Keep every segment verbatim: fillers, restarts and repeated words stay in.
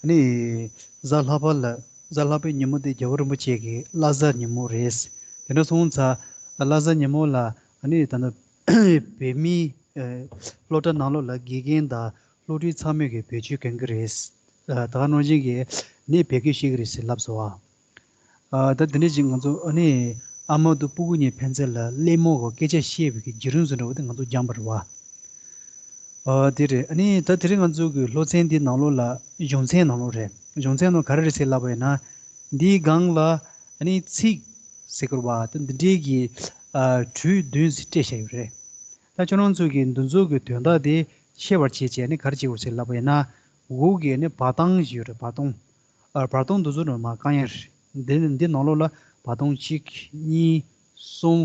ནི་གཟའ་ལྷག་པ་ལ་གཟའ་ལྷག་པའི་ཉིན་མོ་དེ་རྒྱལ་བ་རིན་པོ་ཆེ་གི་བླ་གཟའ་ཉིན་མོ་རེད། དེ་འདྲ་སོང་ཙང་བླ་གཟའ་ཉིན་མོ་ལ་ནི་ད་ལྟ་བོད་མིའི་སློབ་གྲྭ་ནང་ལོགས་ལ་དགེ་རྒན་དང་སློབ་ཕྲུག་ཚང་མས་གི་བེད་སྤྱོད་གྱོན་གི་རེད། ད་ག་ནང་བཞིན་གི་ནི་བེད་སྤྱོད་བྱེད་ཀྱི་རེད་ཟེར་ལབ་སོང་བ། ད་དེ་འདྲ་ཅིག་ང་ཚོ་ནི་ཨ་མ་དང་སྤུ་གུ་གཉིས་ཕན་ཚུན་ལ་གླེང་མོལ་གི་སྐད་ཆ་བཤད་པའི་གི་བརྒྱུད་རིམ་བཟོ་འདྲ་བོ་དེ་ང་ཚོ་སྦྱངས་པ་རེད་བ། ཨ་དེ་རེད། ཨ་ནི་ད་དེ་རིང་ང་ཚོ་གི་སློབ་ཚན་འདི་ནང་ལོགས་ལ་གཞུང་ཚན་ནང་ལོགས་རེད། གཞུང་ཚན་ནང་ག་རེ་རེད་ཟེར་ལབ་པ་ཡིན་ན། འདིའི་སྒང་ལ་ཨ་ནི་ཚིག་ཟེར་དགོས་རེད་བ། ད་འདི་འདྲའི་གི་ཨ་གྲོས་བདུན་ཟེར་སྤྲད་བཞག་ཡོད་རེད། ད་ཁྱོད་རང་ཚོ་གི་འདི་ཚོ་གི་དོན་དག་དེ་ཤེས་པར་བྱེད་བྱས་ནི་ག་རེ་བྱེད་དགོས་ཟེར་ལབ་པ་ཡིན་ན། འོག་གི་ནི་བར་སྟོང་ཞིག་ཡོད་རེད། བར་སྟོང་། ཨ་བར་སྟོང་འདི་ཚོ་ནི་མ་བཀང་ཡ་རེད། འདི་འདི་ནང་ལོགས་ལ་བར་སྟོང་གཅིག་གཉིས་གསུམ་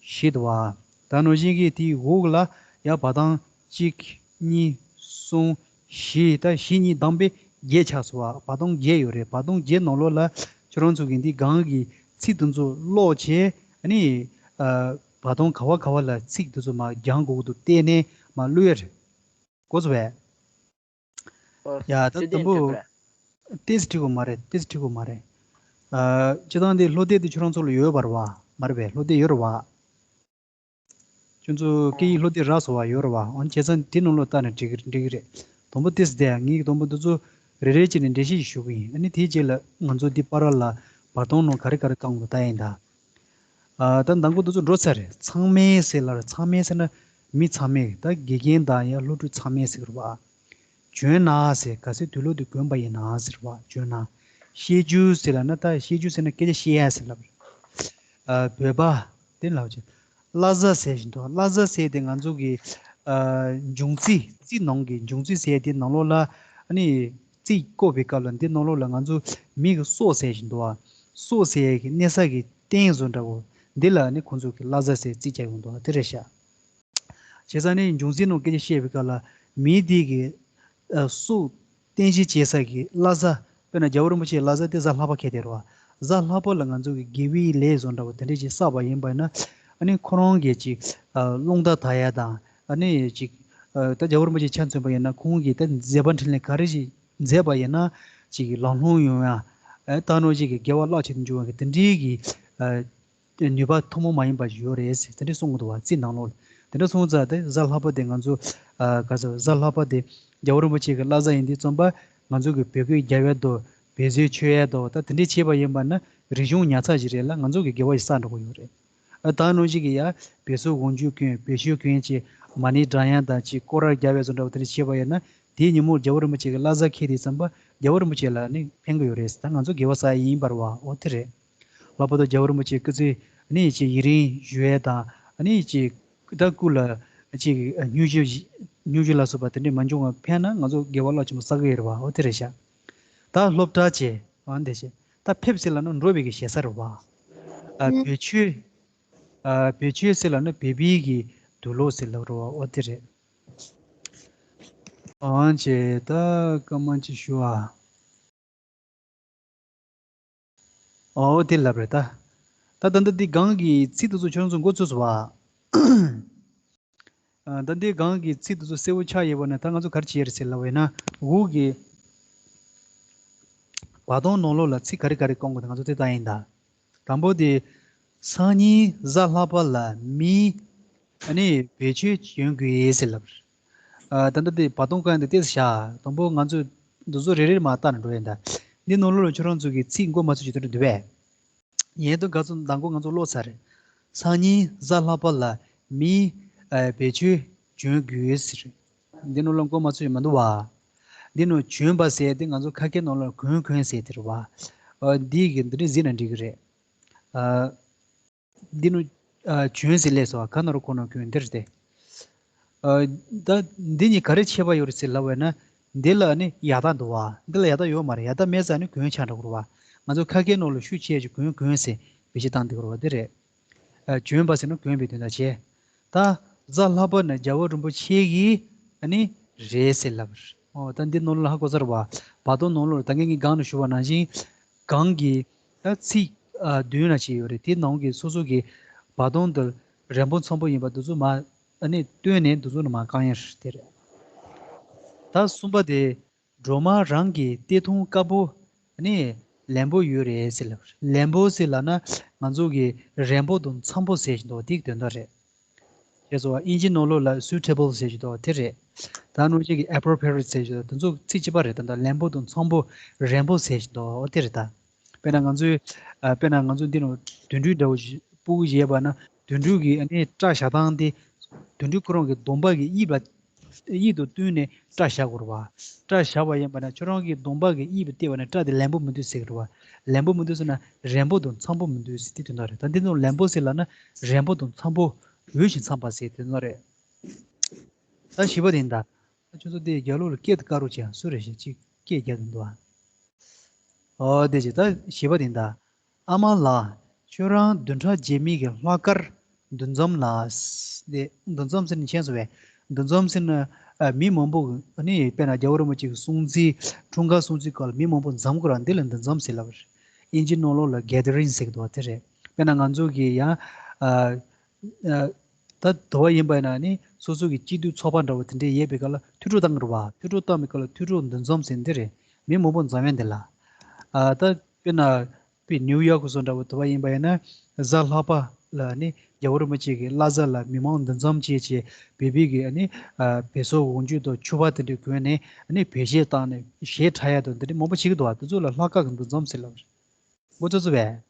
བཞི་འདུག་བ། ད་ནང་བཞིན་གྱི་དེའི་འོག་ལ་ཡང་བར་སྟོང་གཅིག་གཉིས་གསུམ་བཞི། ད་བཞི་གཉིས་བསྡོམས་པས་བརྒྱད་ཆགས་སོང་བ། བར་སྟོང་བརྒྱད་ཡོད་རེད། བར་སྟོང་བརྒྱད་ནང་ལོགས་ལ་ཁྱོད་རང་ཚོ་གི་འདི་སྒང་གི་ཚིག་དེ་ཚོ་ཀློག་བྱས། ཨ་ནི་ཨ་བར་སྟོང་ག་བ་ག་བ་ལ་ཚིག་དེ་ཚོ་མར་སྦྱང་དགོས་ཀྱི་འདུག་བལྟས་ནས་མར་བླུག་ཡ་རེད། གོ་སོང་བས། ཨོ། ཡ་ད་ཚེ་དུམ་བརྟན་བུ། འགྲིག་པ་རེད། ཏེས་ཁྲིག་གོ་མ་རེད། ཏེས་ཁྲིག་གོ་མ་རེད། ཨ་སྤྱིར་བཏང་འདི་སློབ་དེབ་འདི་ཁྱོད་རང་ཚོ་ལ་ཡོད་པ་རེད་བ། མ་རེད་པས། སློབ་དེབ་ཡོད་རེད་བ། ཁྱོད་ཚོ་སྐད་ཡིག་སློབ་དེབ་རག་སོང་བ། ཡོད་རེད་བ། འོན་བྱས་ཙང་དེ་ནང་ལོགས་ལྟ་ནས་འགྲིག་གི་འགྲིག་གི་རེད། དུམ་བུ་ཏེས་བསྡད་ཡ། ངས་དུམ་བུ་འདི་ཚོ་རེ་རེ་བྱས་ནས་འགྲེལ་བཤད་ཞུ་གི་ཡིན། ཨ་ནི་དེའི་རྗེས་ལ་ང་ཚོ་འདི་བར་ལ་བར་སྟོང་ནང་ག་རེ་ག་རེ་བཀང་དགོས་ལྟ་ཡིན་ད། ཨ་ད་མདང་དགོང་དེ་ཚོ་འགྲོ་ཚར་རེད། ཚང་མས་ཟེར་ལབ་རེད། ཚང་མས་ཟེར་ན་མི་ཚང་མས། ད་དགེ་རྒན་དང་ཡང་སློབ་ཕྲུག་ཚང་མས་ཟེར་གི་རེད་བ། བྱོན་ན་ཟེར། གལ་སྲིད་དུས་ལོག་ཏུ་གྱོན་པ་ཡིན་ན་ཟེར་བ། བྱོན་ན། བཤད་རྒྱུ་ཟེར་ལབ་ན། ད་བཤད་རྒྱུ་ཟེར་ན་སྐད་ཆ་བཤད་ཡ་ཟེར་ལབ་རེད། ཨ་བོད་པ་དེ་ལབ་ཀྱི། བླ་གཟའ་ཟེར་བཞིན་དུ། བླ་གཟའ་ཟེར་དེ་ང་ཚོ་གི་ཨ་འབྱུང་རྩིས། རྩིས་ནང་གི་འབྱུང་རྩིས་ཟེར་དེ་ནང་ལོགས་ལ་ཨ་ནི་རྩིས་བརྐོ་བའི་སྐབས་ལ་འདི་ནང་ལོགས་ལ་ང་ཚོ་མི་གི་སྲོག་ཟེར་བཞིན་དུ་བ། སྲོག་ཟེར་གི་གནས་ས་གི་རྟེན་བཟོ་འདྲ་བོ་འདི་ལ་ནི་ཁོང་ཚོ་གི་བླ་གཟའ་ཟེར་རྩིས་རྒྱག་ཡོང་འདུག་བ། དེ་རེད་ཤག་བྱས་ཙང་ནི་འབྱུང་རྩིས་ནང་སྐད་ཆ་བཤད་པའི་སྐབས་ལ་མི་དེ་གི་ཨ་སྲོག་རྟེན་གཞི་བྱེད་ས་གི་བླ་གཟའ། དཔེར་ན་རྒྱལ་བ་རིན་པོ་ཆེའི་བླ་གཟའ་དེ་གཟའ་ལྷག་པ་འཁེལ་བསྡད་རེད་བ། གཟའ་ལྷག་པ་ལ་ང་ཚོ་གི་དགེ་བའི་ལས་བཟོ་འདྲ་བོ་དེ་འདྲ་ཞིག་བསགས་པ་ཡིན་པ་ཡིན་ན། ཨ་ནི་ཁོ་རང་གི་ཅིག་ཨ་རླུང་རྟ་དར་ཡ་དང་། ཨ་ནི་ཅིག་ཨ་ད་རྒྱལ་བ་རིན་པོ་ཆེ་ཆ་མཚོན་པ་ཡིན་ན་ཁོང་གིས་ད་མཛད་པ་འཕྲིན་ལས་ག་རེ་ཞིག་མཛད་པ་ཡིན་ན་ཅིག་ལམ་ལྷོང་ཡོང་ཡ། ཨ་ད་ནང་བཞིན་གྱི་དགེ་བ་རླབས་ཆེན་དུ་འགྱུར་བ་གི་དེ་འདྲའི་གི་ཨ་ནུས་པ་ཐུན་མོང་མ་ཡིན་པ་ཞིག་ཡོད་རེད་ཟེར། དེ་འདྲ་གསུང་གི་འདུག་བ། རྩིས་ནང་ལོགས་ལ། དེ་འདྲ་སོང་ཙང་དེ་གཟའ་ལྷག་པ་དེ་ང་ཚོ་ཨ་ག་ཟེར། གཟའ་ལྷག་པ་དེ་རྒྱལ་བ་རིན་པོ་ཆེ་གི་བླ་གཟའ་ཡིན་དུས་ཙམ་པ་ང་ཚོ་གི་བོད་སྐད་རྒྱབ་ཡ་དང་བེད་སྤྱོད་ཆོད་ཡ་དང་། ད་དེ་འདྲ་བྱས་པ་ཡིན་པ་ན་རིག་གཞུང་ཉར་ཚགས་ཤིག་རེད་ལ། ང་ཚོ་གི་དགེ་བ་ཞིག་བསགས་འགྲོ་གི་ཡོད་རེད། ཨ་ད་ནང་བཞིན་གྱི་ཡ་བེ་སོ་འོག་འཇུག་གྱོན། བེ་ཤོད་གྱོན་བྱས་མ་ཎི་བགྲང་ཡ་དང་ཅིག་སྐོར་ར་རྒྱབ་ཡ་བཟོ་འདྲ་བ་དེ་འདྲ་བྱས་པ་ཡིན་ན། དེའི་ཉིན་མོར་རྒྱལ་བ་རིན་པོ་ཆེ་གི་བླ་གཟའ་འཁེལ་དུས་ཙམ་པ་རྒྱལ་བ་རིན་པོ་ཆེ་ལ་ནི་ཕན་གི་ཡོད་རེད། ད་ང་ཚོ་དགེ་བ་བསགས་ཡ་ཡིན་པ་རེད་བ། འོ་དེ་རེད། ལྷག་པར་དུ་རྒྱལ་བ་རིན་པོ་ཆེ་སྐུ་ཚེ་ནི་ཅིག་ཡུན་རིང་བཞུགས་ཡས་དང་། ཨ་ནི་ཅིག་ད་སྐུ་ལ་ཅིག་སྙུན་གཞི་སྙུན་གཞི་ལ་སོགས་པ་དེ་འདྲས་མ་འབྱུང་བ་ཕན་ན་ང་ཚོ་དགེ་བ་རླབས་ཆེན་པོ་བསགས་ཀྱི་ཡོད་རེད་བ། འོ་དེ་རེད་ཤག་ད་སློབ་གྲྭ་བྱས། འོ་འདི་བྱས། ད་ཕེབས་ཟེར་ལབ་ན་འགྲོ་བའི་གི་ཞེ་ས་རེད་བ། ཨ་བེད་སྤྱོད། ཨ་བེད་སྤྱོད་ཟེར་ལབ་ན་བོད་པའི་གི་དུག་ལོག་ཟེར་ལབ་རེད་བ། འོ་དེ་རེད། འོ་བྱས། ད་སྐར་མ་གཅིག་ཞུ་ཨ། ཨོ་དེ་ལབ་རེད་ད། ད་ད་ལྟ་འདི་སྒང་གི་ཚིག་དེ་ཚོ་ཁྱོད་རང་ཚོ་མགོ་ཚོས་སོང་བ། ཨ་ད་འདི་སྒང་གི་ཚིག་དེ་ཚོ་གསལ་པོ་ཆགས་ཡོད་པ་ན། ད་ང་ཚོ་ག་རེ་བྱེད་ཡ་རེད་ཟེར་ལབ་པ་ཡིན་ན། འོག་གི་བར་སྟོང་ནང་ལོགས་ལ་ཚིག་ག་རེ་ག་རེ་བཀང་དགོས་དེ་ང་ཚོ་དེ་ལྟ་ཡིན་ད། དང་པོ་དེ། སང་ཉིན་གཟའ་ལྷག་པ་ལ་མི་ཨ་ནི་བེད་སྤྱོད་བྱོན་དགོས་ཟེར་ལབ། ཨ་ད་ལྟ་དེ་བར་སྟོང་བཀང་དེ་ཏོག་ཙམ་བཞག་དང་པོ་ང་ཚོས་འདི་ཚོ་རེ་རེ་མར་བལྟས་ནས་འགྲོ་ཡིན་ད། འདི་ནང་ལོགས་ལ་ཁྱོད་རང་ཚོ་གི་ཚིག་མགོ་མ་ཚོས་ཀྱི་དོན་འདུག་པས། ཡིན་དུས་ག་ཚོད་མདང་དགོང་ང་ཚོ་ཀློག་ཚར་རེད། སང་ཉིན་གཟའ་ལྷག་པ་ལ་མི་ཨ་བེད་སྤྱོད་བྱོན་དགོས་ཟེར། འདི་ནང་ལོགས་མགོ་མ་ཚོས་ཀྱི་མི་འདུག་བ། འདི་ནང་བྱོན་པ་ཟེར་དེ་ང་ཚོ་ཁ་སྐད་ནང་ལོགས་གྱོན་གྱོན་ཟེར་དེ་རེད་བ། ཨ་འདི་གི་འདི་འདྲ་གཟིགས་ན་འགྲིག་གི་རེད། ཨ་འདི་ནི་ཨ་བྱོན་ཟེར་ལས་སོ། ག་ན་རོ་ཁོ་ན་གྱོན་འདིར་ཏེ། ཨ་ད་འདི་གཉིས་ག་རེ་ཁྱད་པར་ཡོད་རེད་ཟེར་ལབ་པ་ན། འདི་ལ་ནི་ཡག་རྟགས་འདུག་བ། འདི་ལ་ཡག་རྟགས་ཡོད་མ་རེད། ཡག་རྟགས་མེད་ཙང་ནི་གྱོན་ཆགས་འགྲོ་གི་རེད་བ། ང་ཚོ་ཁ་སྐད་ནང་ལ་ཤུགས་ཆེ་ཅིག་གྱོན་གྱོན་ཟེར་བེད་སྤྱོད་བཏང་བསྡད་ཀྱི་རེད་བ། འདི་རེད། ཨ་བྱོན་པ་ཟེར་ན་གྱོན་པའི་དོན་དག་བྱས། ད་གཟའ་ལྷག་པ་ནི་རྒྱལ་བ་རིན་པོ་ཆེ་གི་ཨ་ནི་རེད་ཟེར་ལབ་པ་རེད། ཨོ་ད་འདི་ནང་ལོགས་ལ་ཧ་གོ་ས་རེད་བ། བར་སྟོང་ནང་ལོགས་ལ་ད་ངས་ངའི་སྒང་ནས་ཞུ་བ་ནང་བཞིན། སྒང་གི་ད་ཚིག་ཨ་བདུན་ན་ཅིག་ཡོད་རེད། དེའི་ནང་གི་སོ་སོ་གི་བར་སྟོང་དེ་རན་པོ་འཚམ་པོ་ཡིན་པ་འདི་ཚོ་མ་ཨ་ནི་བཏོན་ནས་འདི་ཚོ་ནི་མ་བཀང་ཡ་རེད། དེ་རེད། ད་གསུམ་པ་དེ། སྒྲོལ་མ་རང་གི་སྟེ་ཐུང་དཀར་པོ་ནི་ལེན་པོ་ཡོད་རེད་ཟེར་ལབ། ལེན་པོ་ཟེར་ལབ་ན་ང་ཚོ་གི་རན་པོ་དང་འཚམ་པོ་ཟེར་བཞིན་འདུག་དེའི་དོན་དག་རེད། ཞེས་སོགས་ཨིན་ཇི་ནང་ལོགས་ལ་སུའི་ཊེ་བལ་ཟེར་གྱི་འདུག་དེ་རེད། ད་ནང་བཞིན་གྱི་ཨེ་པོ་རོ་པི་རི་ཡེ་ཊི་ཟེར་གྱི་འདུག་དེ་ཚོ་ཚིག་གཅིག་པ་རེད། ད་ལྟ་ལེན་པོ་དང་འཚམ་པོ་རན་པོ་ཟེར་གྱི་འདུག་དེ་རེད་ད། དཔེར་ན་ང་ཚོའི་ཨ་དཔེར་ན་ང་ཚོ་འདི་ནང་དུད་འགྲོའི་འདྲ་བོ་ཞིག་སྤུ་གུ་བཞེས་པ་ན་དུད་འགྲོའི་གི་ཨ་ནི་སྐྲ་བཞར་སྟངས་དེ་དུད་འགྲོ་ཁོ་རང་གི་གདོང་པ་གི་དབྱིབས་ལ་དབྱིབས་དང་བསྟུན་ནས་སྐྲ་བཞར་དགོས་རེད་བ། སྐྲ་བཞར་བ་ཡིན་པ་ན་ཁྱོད་རང་གི་གདོང་པ་གི་དབྱིབས་བལྟས་པ་ན་སྐྲ་དེ་ལེན་པོ་མི་འདུག་ཟེར་གི་རེད་བ། ལེན་པོ་མི་འདུག་ཟེར་ན་རན་པོ་དང་འཚམ་པོ་མི་འདུག་ཟེར་དེ་དོན་དག་རེད། ད་འདི་ནང་ལེན་པོ་ཟེར་ལབ་ན་རན་པོ་དང་འཚམ་པོ། འོས་ཤིང་འཚམ་པ་ཟེར་དེ་ནོ་རེད། ད་བཞི་པ་དེ་ཡིན་ད། ཁྱོད་ཚོ་དེ་རྒྱབ་ལོགས་ལ་སྐད་དེ་བཀག་རོགས་བྱེད་ཨ། སུ་རེད་ཞེས་གཅིག་སྐད་རྒྱག་གི་འདུག་ཨ། ཨོ་དེ་ཅི་ད་བཞི་པ་དེ་ཡིན་ད། ཨ་མ་ལགས། ཁྱོད་རང་བདུན་ཕྲག་རྗེས་མའི་གི་ལྷག་དཀར་འདུ་འཛོམས་ལ། དེ་འདུ་འཛོམས་ཟེར་ནས་མཁྱེན་སོང་བས། འདུ་འཛོམས་ཟེར་ན་ཨ་མི་མང་པོ་ཨ་ནི་དཔེར་ན་རྒྱལ་བ་རིན་པོ་ཆེ་གི་སྲུང་བརྩི་འཁྲུངས་སྐར་སྲུང་བརྩི་སྐོར་ལ་མི་མང་པོ་འཛོམས་དགོས་ར་འདི་ལ་འདུ་འཛོམས་ཟེར་ལབ་པ་རེད། ཨིན་ཇི་ནང་ལོགས་ལ་གེ་དེ་རིང་ཟེར་གི་འདུག་བ་དེ་རེད། དཔེར་ན་ང་ཚོ་གི་ཡང་ཨ། ཨ། ད་དུ་བ་ཡིན་པ་ཡིན་ན་ནི་སོ་སོ་གི་སྐྱིད་སྡུག་ཚོགས་པ་འདྲ་བོ་དེ་འདྲས་ཡོད་པའི་སྐབས་ལ་ཐུགས་སྤྲོ་བཏང་གི་རེད་བ། ཐུགས་སྤྲོ་བཏང་བའི་སྐབས་ལ་ཐུགས་སྤྲོ་འདུ་འཛོམས་ཟེར་འདི་རེད། མི་མང་པོ་འཛོམས་ཡོད་འདི་ལ། ཨ། ད་དཔེར་ན་དཔེ་ནིའུ་ཡོག་སོགས་འདྲ་བོ་དུ་བ་ཡིན་པ་ཡིན་ན་གཟའ་ལྷག་པ་ལ་ནི་རྒྱལ་བ་རིན་པོ་ཆེ་གི་བླ་གཟའ་ལ་མི་མང་འདུ་འཛོམས་བྱས་བྱས་བོད་པའི་གི་ནི་ཨ་བོད་ཟོག་འོག་འཇུག་དང་ཕྱུ་པ་དེ་འདྲས་གོན་ནས་ནི་བོད་གཞས་བཏང་ནས་གཞས་འཁྲབ་ཡ་དང་འདི་འདྲས་མང་པོ་བྱེད་ཀྱི་འདུག་བ། དེ་ཚོ་ལ་ལྷག་དཀར་གི་འདུ་འཛོམས་ཟེར་ལབ་རེད། མགོ་ཚོས་ཚོས་བས།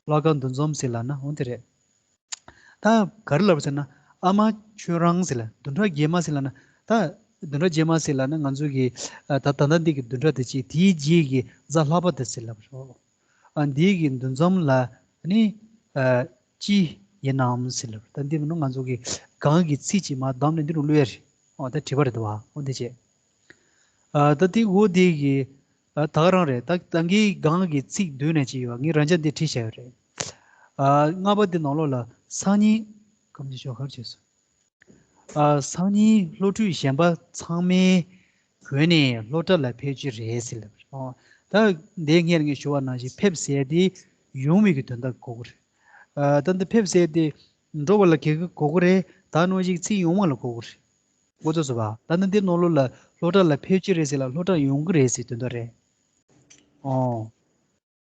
ལྷག་དཀར་འདུ་འཛོམས་ཟེར་ལབ་ན་འོ་དེ་རེད། ད་ག་རེ་ལབ་ཟེར་ན་ཨ་མ་ཁྱོད་རང་ཟེར་ལབ། བདུན་ཕྲག་རྗེས་མ་ཟེར་ལབ་ན་ད་བདུན་ཕྲག་རྗེས་མ་ཟེར་ལབ་ན་ང་ཚོ་གི་ཨ་ད་ད་ལྟ་འདི་གི་བདུན་ཕྲག་དེ་གཅིག་དེའི་རྗེས་ཀྱི་གཟའ་ལྷག་པ་དེ་ཟེར་ལབ་རོགས། ཨ་འདི་གི་འདུ་འཛོམས་ལ་ནི་ཨ་ཅི་ཡིན་ནམ་ཟེར་ལབ། ད་འདི་མིན་ནོ་ང་ཚོ་གི་གང་གི་ཚིག་ཅིག་མ་བདམས་ནས་འདི་རུ་བླུག་ཡ་རེད། ཨོ་ད་དྲི་བ་རེད་འདུག་བ། ཨོ་འདི་བྱས། ཨ་ད་དེ་འོ་དེ་གི་ཨ་ད་ག་རང་རེད། ད་ད་གིན་སྒང་གི་ཚིག་བསྡུས་ནས་ཅི་ཡོད་ངས་རང་ཅག་འདི་བྲིས་བཞག་ཡོད་རེད། ཨ་ལྔ་པ་འདི་ནང་ལོགས་ལ་སང་ཉིན་གམ་གྱི་ཞོགས་ཁར་བྱས་སོང་། ཨ་སང་ཉིན་སློབ་ཕྲུག་གཞན་པ་ཚང་མའི་གོས་ནས་སློབ་གྲྭ་ལ་ཕེབས་ཀྱི་རེད་ཟེར་ལབ་རེད། ཨོ་ད་འདི་སྔར་ངས་ཞུ་བ་ནང་བཞིན་ཕེབས་ཟེར་དེ་ཡོང་མི་གི་དོན་དག་གོ་གི་རེད། ཨ་ད་འདི་ཕེབས་ཟེར་དེ་འགྲོ་བ་ལ་གེ་གི་གོ་གི་རེད། ད་ནང་བཞིན་ཚིག་ཡོང་བ་ལ་གོ་གི་རེད། མགོ་ཚོས་སོ་བ། ད་ནི་འདི་ནང་ལོགས་ལ་སློབ་གྲྭ་ལ་ཕེབས་ཀྱི་རེད་ཟེར་ལ་སློབ་གྲྭ་ཡོང་གི་རེད་ཟེར་དོན་དག་རེད། ཨོ།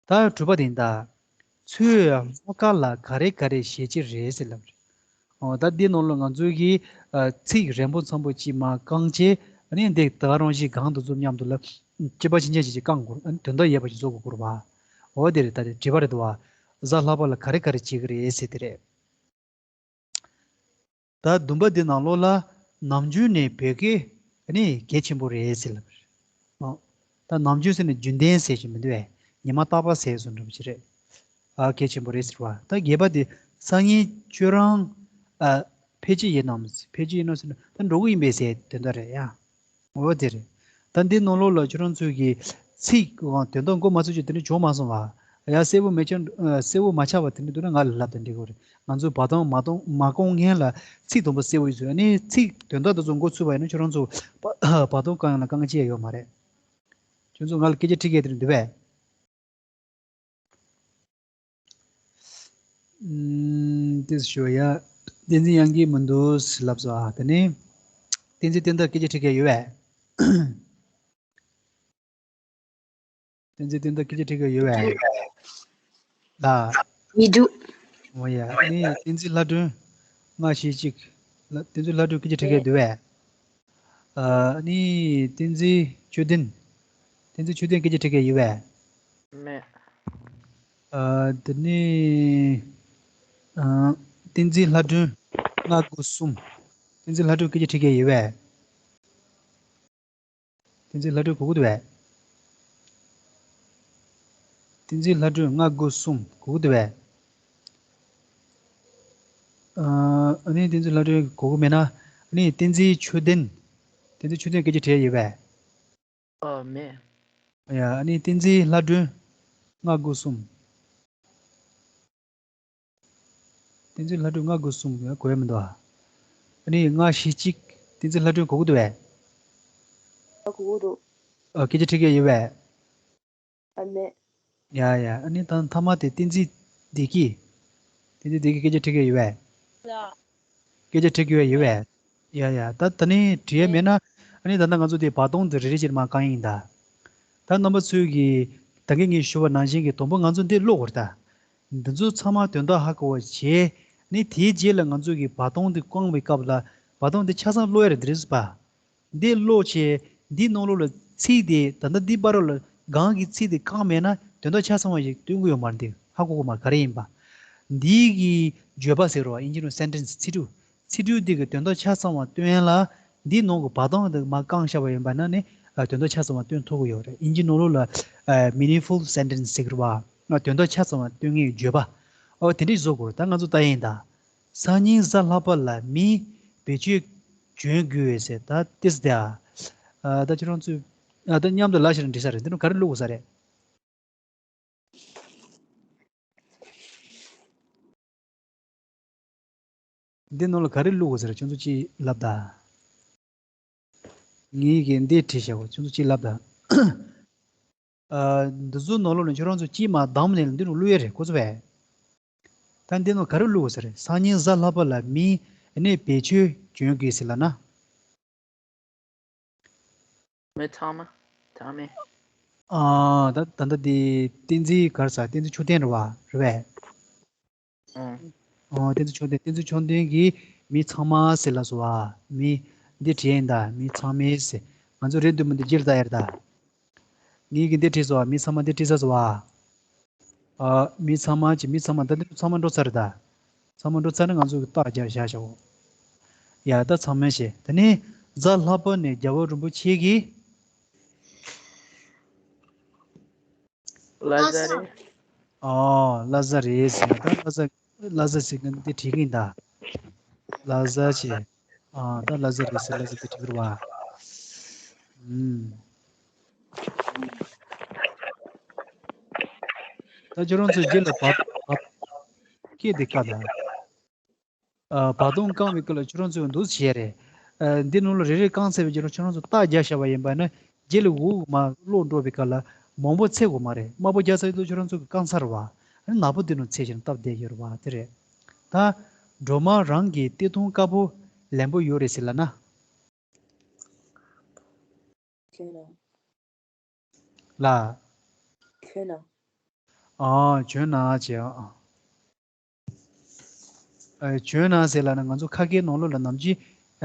ད་དྲུག་པ་དེ་ཡིན་ད། ཚོས་ལྷག་དཀར་ལ་ག་རེ་ག་རེ་བཞེས་ཀྱི་རེད་ཟེར་ལབ་རེད། ཨོ་ད་འདི་ནང་ལོགས་ང་ཚོའི་གི་ཨ་ཚིག་རན་པོ་འཚམ་པོ་ཅིག་མ་བཀང་བྱས་ཨ་ནི་འདི་ད་ག་རང་བཞིན་གང་དུ་འཛོམས་མཉམ་དུ་ལ་གཅིག་པ་ཕྱིན་ཆད་ཅིག་ཅིག་བཀང་དགོས། ཨ་ནི་དོན་དག་ཡོད་པ་ཅིག་བཟོ་དགོས་དགོས་རེད་བ། ཨོ་དེ་རེད། ད་རེད་དྲི་བ་རེད་འདུག་བ། གཟའ་ལྷག་པ་ལ་ག་རེ་ག་རེ་བྱེད་ཀྱི་རེད་ཟེར་དེ་རེད། ད་བདུན་པ་འདི་ནང་ལོགས་ལ་ནམ་རྒྱུན་ནས་བོད་སྐད་ནི་གལ་ཆེན་པོ་རེད་ཟེར་ལབ་རེད། ད་ནམ་རྒྱུན་ཟེར་ནས་རྒྱུན་ལྡན་ཟེར་གྱི་མི་འདུག་བས། ཉི་མ་རྟག་པར་ཟེར་བཟོ་འདྲ་པོ་ཅིག་རེད། ཨ་གལ་ཆེན་པོ་རེད་ཟེར་བ། ད་བརྒྱད་པ་འདི་སང་ཉིན་ཁྱོད་རང་ཨ་ཕེབས་ཀྱི་ཡིན་ནམ། ཕེབས་ཀྱི་ཡིན་ནམ་ཟེར་ན་ད་འགྲོ་གི་ཡིན་པས་ཟེར་དོན་དག་རེད་ཡ། འོ་དེ་རེད། ད་འདི་ནང་ལོགས་ལ་ཁྱོད་རང་ཚོས་ཀྱི་ཚིག་དོན་དག་མགོ་མ་ཚོས་ཀྱི་དེ་འདྲ་བྱུང་མ་སོང་བ། ཡ་གསལ་པོ་མེད་ཀྱང་གསལ་པོ་མ་ཆགས་པ་དེ་འདྲ་འདུག་ན་ང་ལ་ལབ་དང་འགྲིག་གི་རེད། ང་ཚོས་བར་སྟོང་མ་གཏོང་མ་བསྐོང་མཁན་ལ་ཚིག་དང་པོ་གསལ་པོ་ཡིན་ཚུལ་ཨ་ནི་ཚིག་དོན་དག་དེ་ཚོ་མགོ་ཚུད་པ་ཡིན་ན་ཁྱོད་རང་ཚོ་བར་སྟོང་བསྐང་ཡོང་ན་དཀའ་ངལ་ཅི་ཡང་ཡོད་མ་རེད། ཁྱོད་ཚོ་ང་ལ་སྐད་ཆ་དྲི་མཁན་དེ་འདྲ་འདུག་པས། ཨུམ། དེ་ཞུ་ཡ། བསྟན་འཛིན་དབྱངས་སྐྱིད་མི་འདུག་ལབ་སོང་ཨ། དེ་ནས་བསྟན་འཛིན་བསྟན་དར་སྐད་ཆ་དྲི་མཁན་ཡོད་པས། བསྟན་འཛིན་བསྟན་དར་སྐད་ཆ་དྲི་མཁན་ཡོད་པས། ལ། མི་འདུག་འོ་ཡ། ཨ་ནི་བསྟན་འཛིན་ལྷ་སྒྲོན། སྔ་ཕྱི་གཅིག་ལ་བསྟན་འཛིན་ལྷ་སྒྲོན་སྐད་ཆ་དྲི་མཁན་འདུག་པས། ཨ་ནི་བསྟན་འཛིན་ཆོས་ལྡན། བསྟན་འཛིན་ཆོས་ལྡན་སྐད་ཆ་དྲི་མཁན་ཡོད་པས། མེད། ཨ་དེ་ནས་ཨ་བསྟན་འཛིན་ལྷ་སྒྲོན་ལྔ་དགུ་གསུམ། བསྟན་འཛིན་ལྷ་སྒྲོན་སྐད་ཆ་དྲི་མཁན་ཡོད་པས། བསྟན་འཛིན་ལྷ་སྒྲོན་གོ་གི་འདུག་པས། བསྟན་འཛིན་ལྷ་སྒྲོན་ལྔ་དགུ་གསུམ་གོ་གི་འདུག་པས། ཨ་ནི་བསྟན་འཛིན་ལྷ་སྒྲོན་གོ་གི་མེད་ན་ཨ་ནི་བསྟན་འཛིན་ཆོས་ལྡན། བསྟན་འཛིན་ཆོས་ལྡན་སྐད་ཆ་དྲི་ཡ་ཡོད་པས། ཨ་མེད། ཡ་ཨ་ནི་བསྟན་འཛིན་ལྷ་སྒྲོན་ལྔ་དགུ་གསུམ། བསྟན་འཛིན་ལྷ་སྒྲོན་ལྔ་དགུ་གསུམ་ཡང་གོ་ཡ་མི་འདུག་ཨ། ཨ་ནི་ལྔ་བཞི་གཅིག་བསྟན་འཛིན་ལྷ་སྒྲོན་གོ་གི་འདུག་པས། ཨ་གོ་གི་འདུག་ཨ་སྐད་ཆ་དྲི་མཁན་ཡོད་པས། ཨ་མེད། ཡ་ཡ་ཨ་ནི་ད་མཐའ་མ་དེ་བསྟན་འཛིན་བདེ་སྐྱིད། བསྟན་འཛིན་བདེ་སྐྱིད་སྐད་ཆ་དྲི་མཁན་ཡོད་པས། ལ། སྐད་ཆ་དྲི་མཁན་ཡོད་པས། ཡ་ཡ་ད་ད་ནི་དྲི་ཡ་མེད་ན་ ཨ་ནི་ད་ལྟ་ང་ཚོ་དེ་བར་སྟོང་དེ་རེ་རེ་བྱས་མར་བཀང་ཡིན་ད། ད་རྣམ་པ་ཚོས་ཀྱིས་ད་གིན་ངས་ཞུ་བ་ནང་བཞིན་གྱི་དང་པོ་ང་ཚོ་འདི་ཀློག་དགོས་རེད་ད། འདི་ཚོ་ཚང་མ་དོན་དག་ཧ་གོ་བ་བྱས། ནི་དེའི་རྗེས་ལ་ང་ཚོ་གིས་བར་སྟོང་དེ་བཀང་བའི་སྐབས་ལ་བར་སྟོང་དེ་ཆ་ཚང་ཀློག་ཡ་རེད། འདི་རེད་པ། འདི་ཀློག་བྱས་འདིའི་ནང་ལོགས་ལ་ཚིག་དེ་ད་ལྟ་འདི་བར་ལ་གང་གི་ཚིག་དེ་བཀང་མེད་ན་དོན་དག་ཆ་ཚང་བ་ཞིག་སྟོན་གྱི་ཡོད་མ་རེད། འདི་ཧ་གོ་གི་མ་རེད། ག་རེ་ཡིན་པ། འདིའི་གི་བརྗོད་པ་ཟེར་རོ། ཨིན་ཇི་ནང་སེན་ཊེན་སི་ཚིག་འབྲུ། ཚིག་འབྲུ་འདི་གི་དོན་དག་ཆ་ཚང་བ་སྟོན་ཡ་ལ་འདིའི་ནང་གི་བར་སྟོང་དེ་མར་བཀང་བཞག་པ་ཡིན་པ་ན་ནི་ཨ་དོན་དག་ཆ་ཚང་བ་སྟོན་ཐུབ་ཀྱི་ཡོད་རེད། ཨིན་ཇི་ནང་ལོགས་ལ་ཨ་meaningful sentence ཟེར་གི་རེད་པ། ཨ་དོན་དག་ཆ་ཚང་བ་སྟོན་མཁན་བརྗོད་པ། ཨོ་དེ་འདྲ་བཟོ་དགོས་རེད། ད་ང་ཚོ་ལྟ་ཡིན་ད། སང་ཉིན་གཟའ་ལྷག་པ་ལ་མི་བེད་སྤྱོད་བྱོན་དགོས་ཟེར། ད་ཏིས་དེ་ཨ་ད་ཁྱེད་རང་ཚོས་ཨ་ད་མཉམ་དུ་ལབ་ཤེར་འབྲི་ས་རེད། འདི་ནང་ག་རེ་བླུགས་དགོས་ས་རེད། འདི་ནང་ལ་ག་རེ་བླུགས་དགོས་ཟེར། ཁྱོད་ཚོ་ཅིག་ལབ་ད། ངས་ཀྱིས་འདི་བྲིས་བཞག་གོ། ཁྱོད་ཚོ་ཅིག་ལབ་ད། ཨ་འདི་ཚོ་ནང་ལོགས་ནས་ཁྱོད་རང་ཚོ་ཅིག་མར་བདམས་ནས་འདི་ནང་བླུགས་ཡས་རེད། གོ་ཚོད་པས། ད་འདི་ནང་ག་རེ་བླུགས་དགོས་ཟེར། སང་ཉིན་གཟའ་ལྷག་པ་ལ་མི་ནི་བེད་སྤྱོད་བྱོན་དགོས་ཟེར་ལབ་ན། མི་ཚང་མ། ཚང་མས། ཨ་ད་ད་ལྟ་འདི་བསྟན་འཛིན་ག་རེ་ཟེར། བསྟན་འཛིན་ཆོས་ལྡན་རེད་པ། རེད་པས། ཨང་། ཨོ་བསྟན་འཛིན་ཆོས་ལྡན། བསྟན་འཛིན་ཆོས་ལྡན་གྱིས་མི་ཚང་མ་ཟེར་ལབ་སོང་བ། མི་འདི་བྲིས་ཡིན་ད། མི་ཚང་མས་ཟེར། ང་ཚོ་རེད་འདུག་མི་འདུག་ཅིག་ལྟ་ཡ་རེད་ད། ངས་ཀྱིས་འདི་བྲིས་སོང་བ། མི་ཚང་མ་འདི་བྲིས་ཚར་སོང་བ། ཨ་མི་ཚང་མ་ཅིག་མི་ཚང་མ་ད་འདི་ཚང་མ་འགྲོ་ཚར་རེད་ད། ཚང་མ་འགྲོ་ཚར་ན་ང་ཚོ་གིས་རྟགས་རྒྱག་བཞག་བཞག་གོ། ཡ་ད་ཚང་མས་བྱས། དེ་ནས་གཟའ་ལྷག་པ་ནས་རྒྱལ་བ་རིན་པོ་ཆེ་གིས། ལ་ཟ་རེད། ཨོ་ལ་ཟ་རེད་ཟེར། ད་ལ་ཟ་ལ་ཟ་ཟེར་གི་འདི་བྲིས་གི་ཡིན་ད། ལ་ཟ་བྱས། ཨ་ད་ལ་ཟ་རེད་ཟེར། ལ་ཟ་འདི་བྲིས་གི་རེད་པ། ཨུམ། ད་ཁྱོད་རང་ཚོ་རྗེས་ལ་བར་བར་སྐད་དེ་བཀག་ད། ཨ་བར་སྟོང་བཀང་བའི་སྐབས་ལ་ཁྱོད་རང་ཚོས་འདུག་བྱས་རེད། ཨ་འདི་ནང་ལ་རེ་རེ་བཀང་ཚར་བའི་རྗེས་ལ་ཁྱོད་རང་ཚོ་རྟགས་རྒྱག་བཞག་པ་ཡིན་པ་ན་རྗེས་ལ་འུ་མ་ཀློག་འགྲོ་བའི་སྐབས་ལ་མང་པོ་འཚོལ་དགོས་མ་རེད། དམར་པོ་རྒྱག་ཚར་དུས་ཁྱོད་རང་ཚོ་གིས་བཀང་ཚར་བ། ཨ་ནི་ནག་པོ་འདི་ནང་འཚོལ་བྱས་ནས་བཏབ་བསྡད་ཡོད་རེད་པ། དེ་རེད། ད་སྒྲོལ་མ་རང་གི་གཏེར་སྟོན་དཀར་པོ་ལེན་པོ་ཡོད་རེད་ཟེར་ལབ་ན། ཁྱོད་ན། ལ། ཁྱོད་ན། ཨ་བྱོན་ན་བྱས། ཨ་བྱོན་ན་ཟེར་ལབ་ན་ང་ཚོ་ཁ་སྐད་ནང་ལོགས་ལ་ནམ་རྒྱུན་ཨ་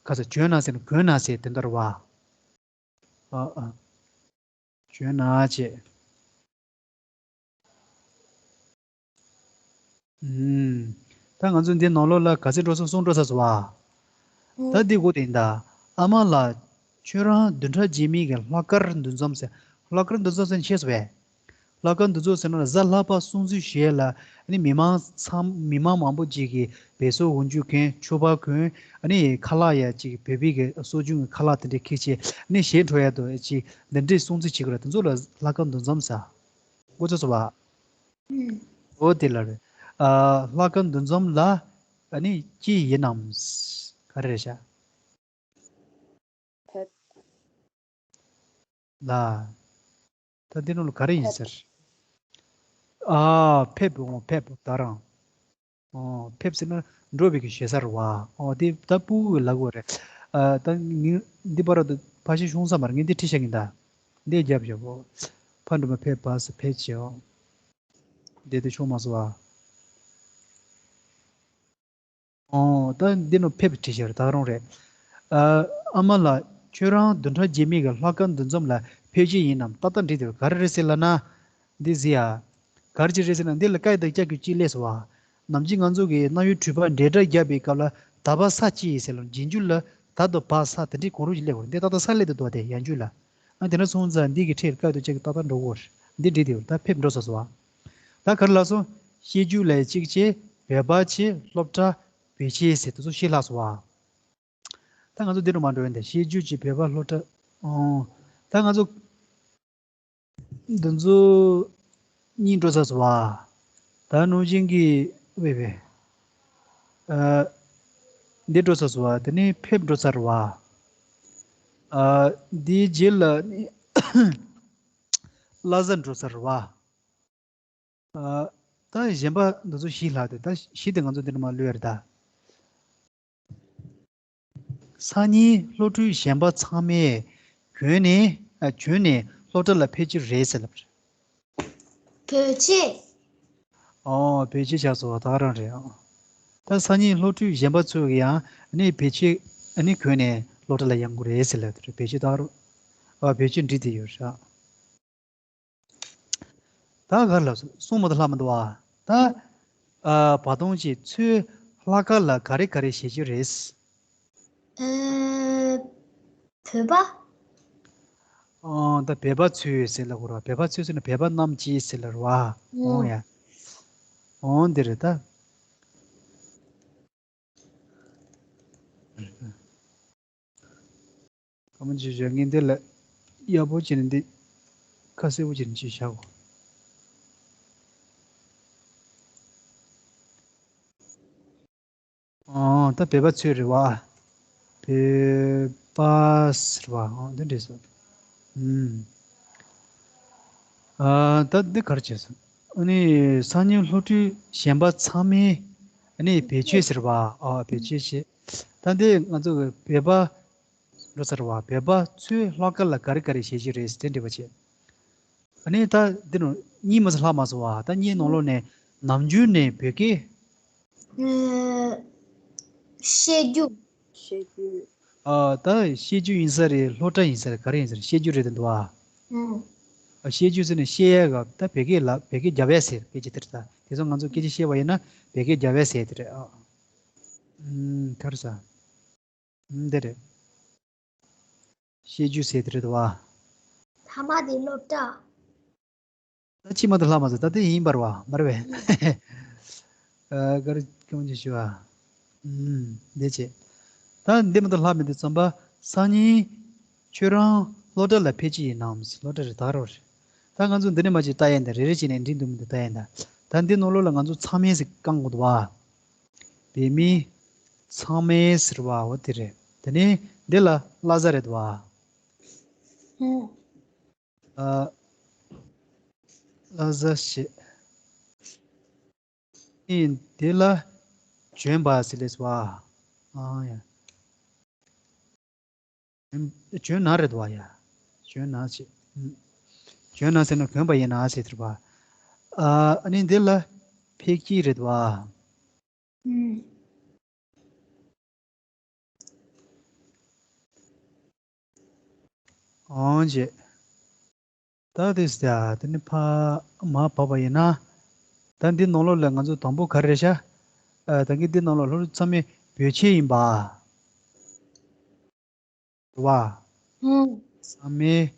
ག་ས་བྱོན་ན་ཟེར་ན་གྱོན་ན་ཟེར་དེ་འདྲ་རེད་པ། ཨ་ཨ་བྱོན་ན་བྱས། ཨུམ། ད་ང་ཚོ་འདི་ནང་ལོགས་ལ་ག་ཚོད་འགྲོ་སོང་། གསུམ་འགྲོ་ཚར་སོང་བ། ད་འདི་གོ་དེ་ཡིན་ད། ཨ་མ་ལགས། ཁྱོད་རང་བདུན་ཕྲག་རྗེས་མའི་གི་ལྷག་དཀར་འདུ་འཛོམས་ཟེར། ལྷག་དཀར་འདུ་འཛོམས་ཟེར་ན་ཤེས་སོང་བས། ལྷག་དཀར་འདུ་འཛོམས་ཟེར་ན་གཟའ་ལྷག་པ་སྲུང་བརྩི་ཞུ་ཡས་ལ་ཨ་ནི་མི་མང་ཚང་མི་མང་མང་པོ་ཅིག་གིས་བལ་སོ་འོག་འཇུག་གོན། ཕྱུ་པ་གོན། ཨ་ནི་ཁ་ལག་ཡ་ཅིག་བོད་པའི་གི་སྲོལ་རྒྱུན་གྱི་ཁ་ལག་དེ་འདྲས་འཁྱེར་བྱས་ཨ་ནི་གཞས་འཁྲབ་ཡ་དང་ཅིག་འདི་འདྲས་སྲུང་བརྩི་བྱེད་ཀྱི་རེད། དེ་ཚོ་ལ་ལྷག་དཀར་འདུ་འཛོམས་ཟེར། གོ་ཚོད་སོང་བ། ཨོ་དེ་ལ་རེད། ཨ་ལྷག་དཀར་འདུ་འཛོམས་ལ་ཨ་ནི་ཅི་ཡིན་ནམ། ག་རེ་རེད་ཤག་ཕེབས། ལ། ད་འདི་ནང་ལ་ག་རེ་ཡིན་ཕེབས། ཟེར། ཨ་ཕེབས། འོ་ཕེབས་ད་རང་། ཨོ་ཕེབས་ཟེར་ན་འགྲོ་བའི་གི་ཞེ་ས་རེད་བ། ཨོ་དེ་ད་སྤུ་གུ་གི་ལབ་དགོས་རེད། ཨ་ད་ངས་འདི་བར་དུ་ཕལ་ཆེར་ཤོང་ས་མ་རེད། ངས་འདི་བྲིས་བཞག་གི་ཡིན་ད། འདི་རྒྱབ་བཞག་གོ། ཕ་འགྲོ་མ་ཕེབས་པ་སུ་ཕེབས་བྱེད། ཨོ་འདི་དེ་ཤོང་མ་སོང་བ། ཨོ་ད་འདི་ནང་ཕེབས་བྲིས་བཞག་རེད། ད་རུང་རེད། ཨ་ཨ་མ་ལགས། ཁྱོད་རང་བདུན་ཕྲག་རྗེས་མའི་གི་ལྷག་དཀར་འདུ་འཛོམས་ལ་ཕེབས་ཀྱི་ཡིན་ནམ། ཏག་ཏག་འགྲིག་འདུག་ག་རེ་རེད་ཟེར་ལབ་ན། འདི་ཟེར་ཡ། ག་རེ་ཅིག་རེད་ཟེར་ན་འདི་ལ་སྐད་དང་སྐྱ་གི་གཅིག་སླེབས་སོང་བ། ནམ་རྒྱུན་ང་ཚོ་གི་རྣམ་དབྱེ་འགྲུལ་པ་འབྲེལ་སྒྲ་བརྒྱབ་པའི་སྐབས་ལ་ད་བ་ས་ཅི་ཡིན་ཟེར་ལ་རྗེས་འཇུག་ལ་ད་དང་བ་ས་དེ་འདྲའི་གང་རུང་ཅིག་སླེབས་དགོས་རེད། འདི་ཏག་ཏག་ས་སླེབས་འདུག་དོ་དེ་ཡང་འཇུག་ལ། ཨ་དེ་འདྲ་སོང་ཙང་འདི་གི་ཕྲད་སྐད་དང་སྐྱ་གི་ཏག་ཏག་འགྲོ་གི་རེད། འདི་འགྲིག་འདུག་ད་ཕེབས་འགྲོ་ཚར་སོང་བ། ད་ག་རེ་ལབ་སོང་། བཤད་རྒྱུགས་ལ་གཅིག་བྱས། བོད་པ་བྱས། སློབ་གྲྭ་བོད་ཆས་ཟེར་དེ་ཚོ་བཤད་ལྷག་སོང་བ། ད་ང་ཚོ་འདི་རུ་མ་འགྲོ་ཡིན་ད། བཤད་རྒྱུགས་ཀྱི་བོད་པ་སློབ་གྲྭ། ཨོ། ད་ང་ཚོ་འདི་ཚོ་གཉིས་འགྲོ་ཚར་སོང་བ། ད་ནང་བཞིན་གྱི་བས་བས། ཨ། འདི་འགྲོ་ཚར་སོང་བ། དེ་ནས་ཕེབས་འགྲོ་ཚར་བ། ཨ། འདིའི་རྗེས་ལ་ནི་བླ་གཟའ་འགྲོ་ཚར་བ། ཨ། ད་གཞན་པ་འདི་ཚོ་བཞི་ལྷག་དེ་ད་བཞི་དེ་ང་ཚོ་འདི་ནས་མར་ལུས་ཡ་རེད་ད། སང་ཉིན་སློབ་ཕྲུག་གཞན་པ་ཚང་མས་གྱོན་ནས་ཨ་གྱོན་ནས་སློབ་གྲྭ་ལ་ཕེབས་ཀྱི་རེད་ཟེར་ལབ་རེད། བོད་ཆས། ཨོ་བོད་ཆས་ཆགས་སོང་བ་ད་ག་རང་རེད་ཨ། ད་སང་ཉིན་སློབ་ཕྲུག་གཞན་པ་ཚོས་ཀྱང་ཨ་ནི་བོད་ཆས་ཨ་ནི་གྱོན་ནས་སློབ་གྲྭ་ལ་ཡོང་གི་རེད་ཟེར་ལབ་རེད། བོད་ཆས་ད་ག་རང་ཨ་བོད་ཆས་འགྲིག་བསྡད་ཡོད་རེད་ཨ། ད་ག་རེ་ལབ་སོང་། གསུངས་མ་ཐུབ་ལྷག་མ་འདུག་ཨ། ད་ཨ་བ་དོང་ཅིག་ཚོས་ལྷག་དཀར་ལ་ག་རེ་ག་རེ་བྱེད་ཀྱི་རེད། ཨ། བོད་པ། ཨོ་ད་བོད་པ་ཚོས་ཟེར་ལབ་དགོས་རེད་བ། བོད་པ་ཚོས་ཟེར་ན་བོད་པ་རྣམས་ཀྱིས་ཟེར་ལབ་རེད་བ། ཨོ་ཡ། ཨོ་འདི་རེད་ད། སྐར་མ་བཅུ་བཞི་ངས་འདི་ལ་ཡག་པོ་བྱས་ནས་འདི་ཁ་གསལ་པོ་བྱས་ནས་ཅིག་བཞག་གོ། ཨོ་ད་བོད་པ་ཚོས་རེད་བ། བོད་པ་ཟེར་བ་ཨོ་འདི་འདྲས་སོ། ཨུམ། ཨ་ད་འདི་ག་རེ་བྱས་སོང་། ཨ་ནི་སང་ཉིན་སློབ་ཕྲུག་གཞན་པ་ཚང་མས་ཨ་ནི་བེད་སྤྱོད་ཟེར་བ་ཨ་བེད་སྤྱོད་བྱེད། ད་འདི་ང་ཚོ་གི་བོད་པ་འགྲོ་ཟེར་བ་བོད་པ་ཚོས་ལྷག་དཀར་ལ་ག་རེ་ག་རེ་བྱེད་ཀྱི་རེད་ཟེར་དེ་འདྲི་བ་བྱེད། ཨ་ནི་ད་འདི་ནང་གཉིས་མ་ཟད་ལྷག་མ་སོང་བ་ད་གཉིས་ནང་ལོགས་ནས་ནམ་རྒྱུན་ནས་བོད་སྐད། ཨ། བཤད་རྒྱུ། བཤད་རྒྱུ། ཨ་ད་བཤད་རྒྱུ་ཡིན་ས་རེད། སློབ་གྲྭ་ཡིན་ས་རེད། ག་རེ་ཡིན་ས་རེད། བཤད་རྒྱུ་རེད་དེ་འདུག་ཨ། ཨ། ཨ་བཤད་རྒྱུ་ཟེར་ནས་བཤད་ཡས་ག་ད་བོད་སྐད་ལ་བོད་སྐད་རྒྱབ་ཡས་ཟེར་སྐད་ཆ་དེ་རེད་ད། དེ་ཚོ་ང་ཚོ་སྐད་ཆ་བཤད་པ་ཡིན་ན་བོད་སྐད་རྒྱབ་ཡས་ཟེར་དེ་རེད་ཨ། ཨུམ་ག་རེ་ཟ། ཨུམ་དེ་རེད། བཤད་རྒྱུ་ཟེར་དེ་རེད་དོ་བ། ཐ་མ་དེ་སློབ་གྲྭ། ད་ཕྱི་མ་དུ་ལྷག་མ་ཟེར་ད་དེ་ཡིན་པར་བ་མ་རེད་པས། ཨ་ག་རེ་སྐྱོན་ཅི་ཞུ་བ། ཨུམ་འདི་བྱེད། ད་འདི་མ་དུ་ལྷག་མི་འདི་རྩོམ་པ་སང་ཉིན་ཁྱོད་རང་སློབ་གྲྭ་ལ་ཕེབས་ཀྱི་ཡིན་ནམ། སློབ་གྲྭ་རེད་ད་རོ་རེད། ད་ང་ཚོ་འདི་ནས་མ་ཅིག་ལྟ་ཡན་ད་རེ་རེ་བྱས་ནས་འདྲི་འདུག་མི་འདུག་ལྟ་ཡན་ད། ད་འདི་ནང་ལོགས་ལ་ང་ཚོ་ཚང་མས་ཟིག་བཀང་དགོས་འདུག་བ། བོད་མི་ཚང་མས་ཟེར་བ་འོ་དེ་རེད། དེ་ནས་འདི་ལ་བླ་གཟའ་རེད་བ། ཨུ། ཨ། བླ་གཟའ་ཞེས། ཨིན་དེ་ལ་བྱོན་པ་ཟེར་ལེ་ཟེར་བ། ཨ་ཡ། བྱོན་ན་རེད་བ་ཡ། བྱོན་ན་ཞེས། བྱོན་ན་ཟེར་ན་གྱོན་པ་ཡིན་ན་ཟེར་དེར་བ། ཨ་ནི་འདི་ལ་ཕེབས་ཀྱི་རེད་བ། ཨང་ཅེ། ད་དེ་སྟེ་དེ་ནི་ཕ་མ་བབས་པ་ཡིན་ན། ད་འདི་ནང་ལོགས་ལ་ང་ཚོ་དང་པོ་ག་རེ་རེད་ཤག་ཨ་ད་གིན་འདི་ནང་ལོགས་ལྷོ་ཚང་མས་བོད་ཆས་ཡིན་པ། རེད་བ། ཨུ། ཚང་མས་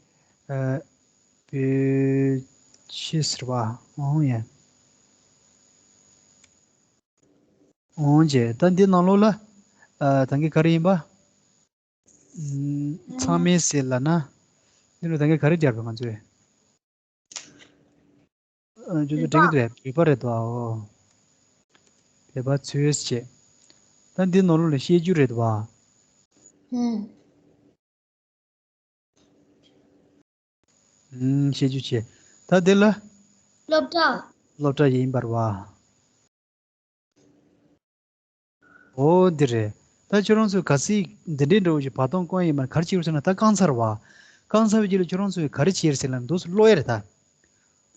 ཨ་བོད་ཆས་ཟེར་བ། ཨང་ཡ། ཨང་ཅེ། ད་འདི་ནང་ལོགས་ལ་ཨ་ད་གིན་ག་རེ་ཡིན་པ། ཚང་མས་ཟེར་ལབ་ན། འདི་ནི་ད་གིན་ག་རེ་སྦྱར་བ་ང་ཚོས། ཨ་ཁྱོད་ཚོ་དྲན་གྱི་འདུག་བོད་པ་རེད་དོ། བོད་པ་ཚོས་བྱེད། ད་འདི་ནང་ལོགས་ལ་བཤད་རྒྱུ་རེད་དོ། ཨུམ། བཤད་རྒྱུ་བྱེད། ད་འདི་ལ། སློབ་གྲྭ། སློབ་གྲྭ་ཡིན་པར་བ། ཨོ་འདི་རེད། ད་ཁྱོད་རང་ཚོས་ག་ཚིག་འདི་འདྲའི་འདྲ་བོ་ཞིག་བར་སྟོང་བསྐོན་ཡིན་མ་ག་རེ་བྱེད་དགོས་ཟེར་ན་ད་བསྐངས་ཚར་བ། བསྐངས་ཚར་བའི་རྗེས་ལ་ཁྱོད་རང་ཚོས་ག་རེ་བྱེད་ཟེར་ན་འདུག་སེ་ཀློག་ཡ་རེད་ད།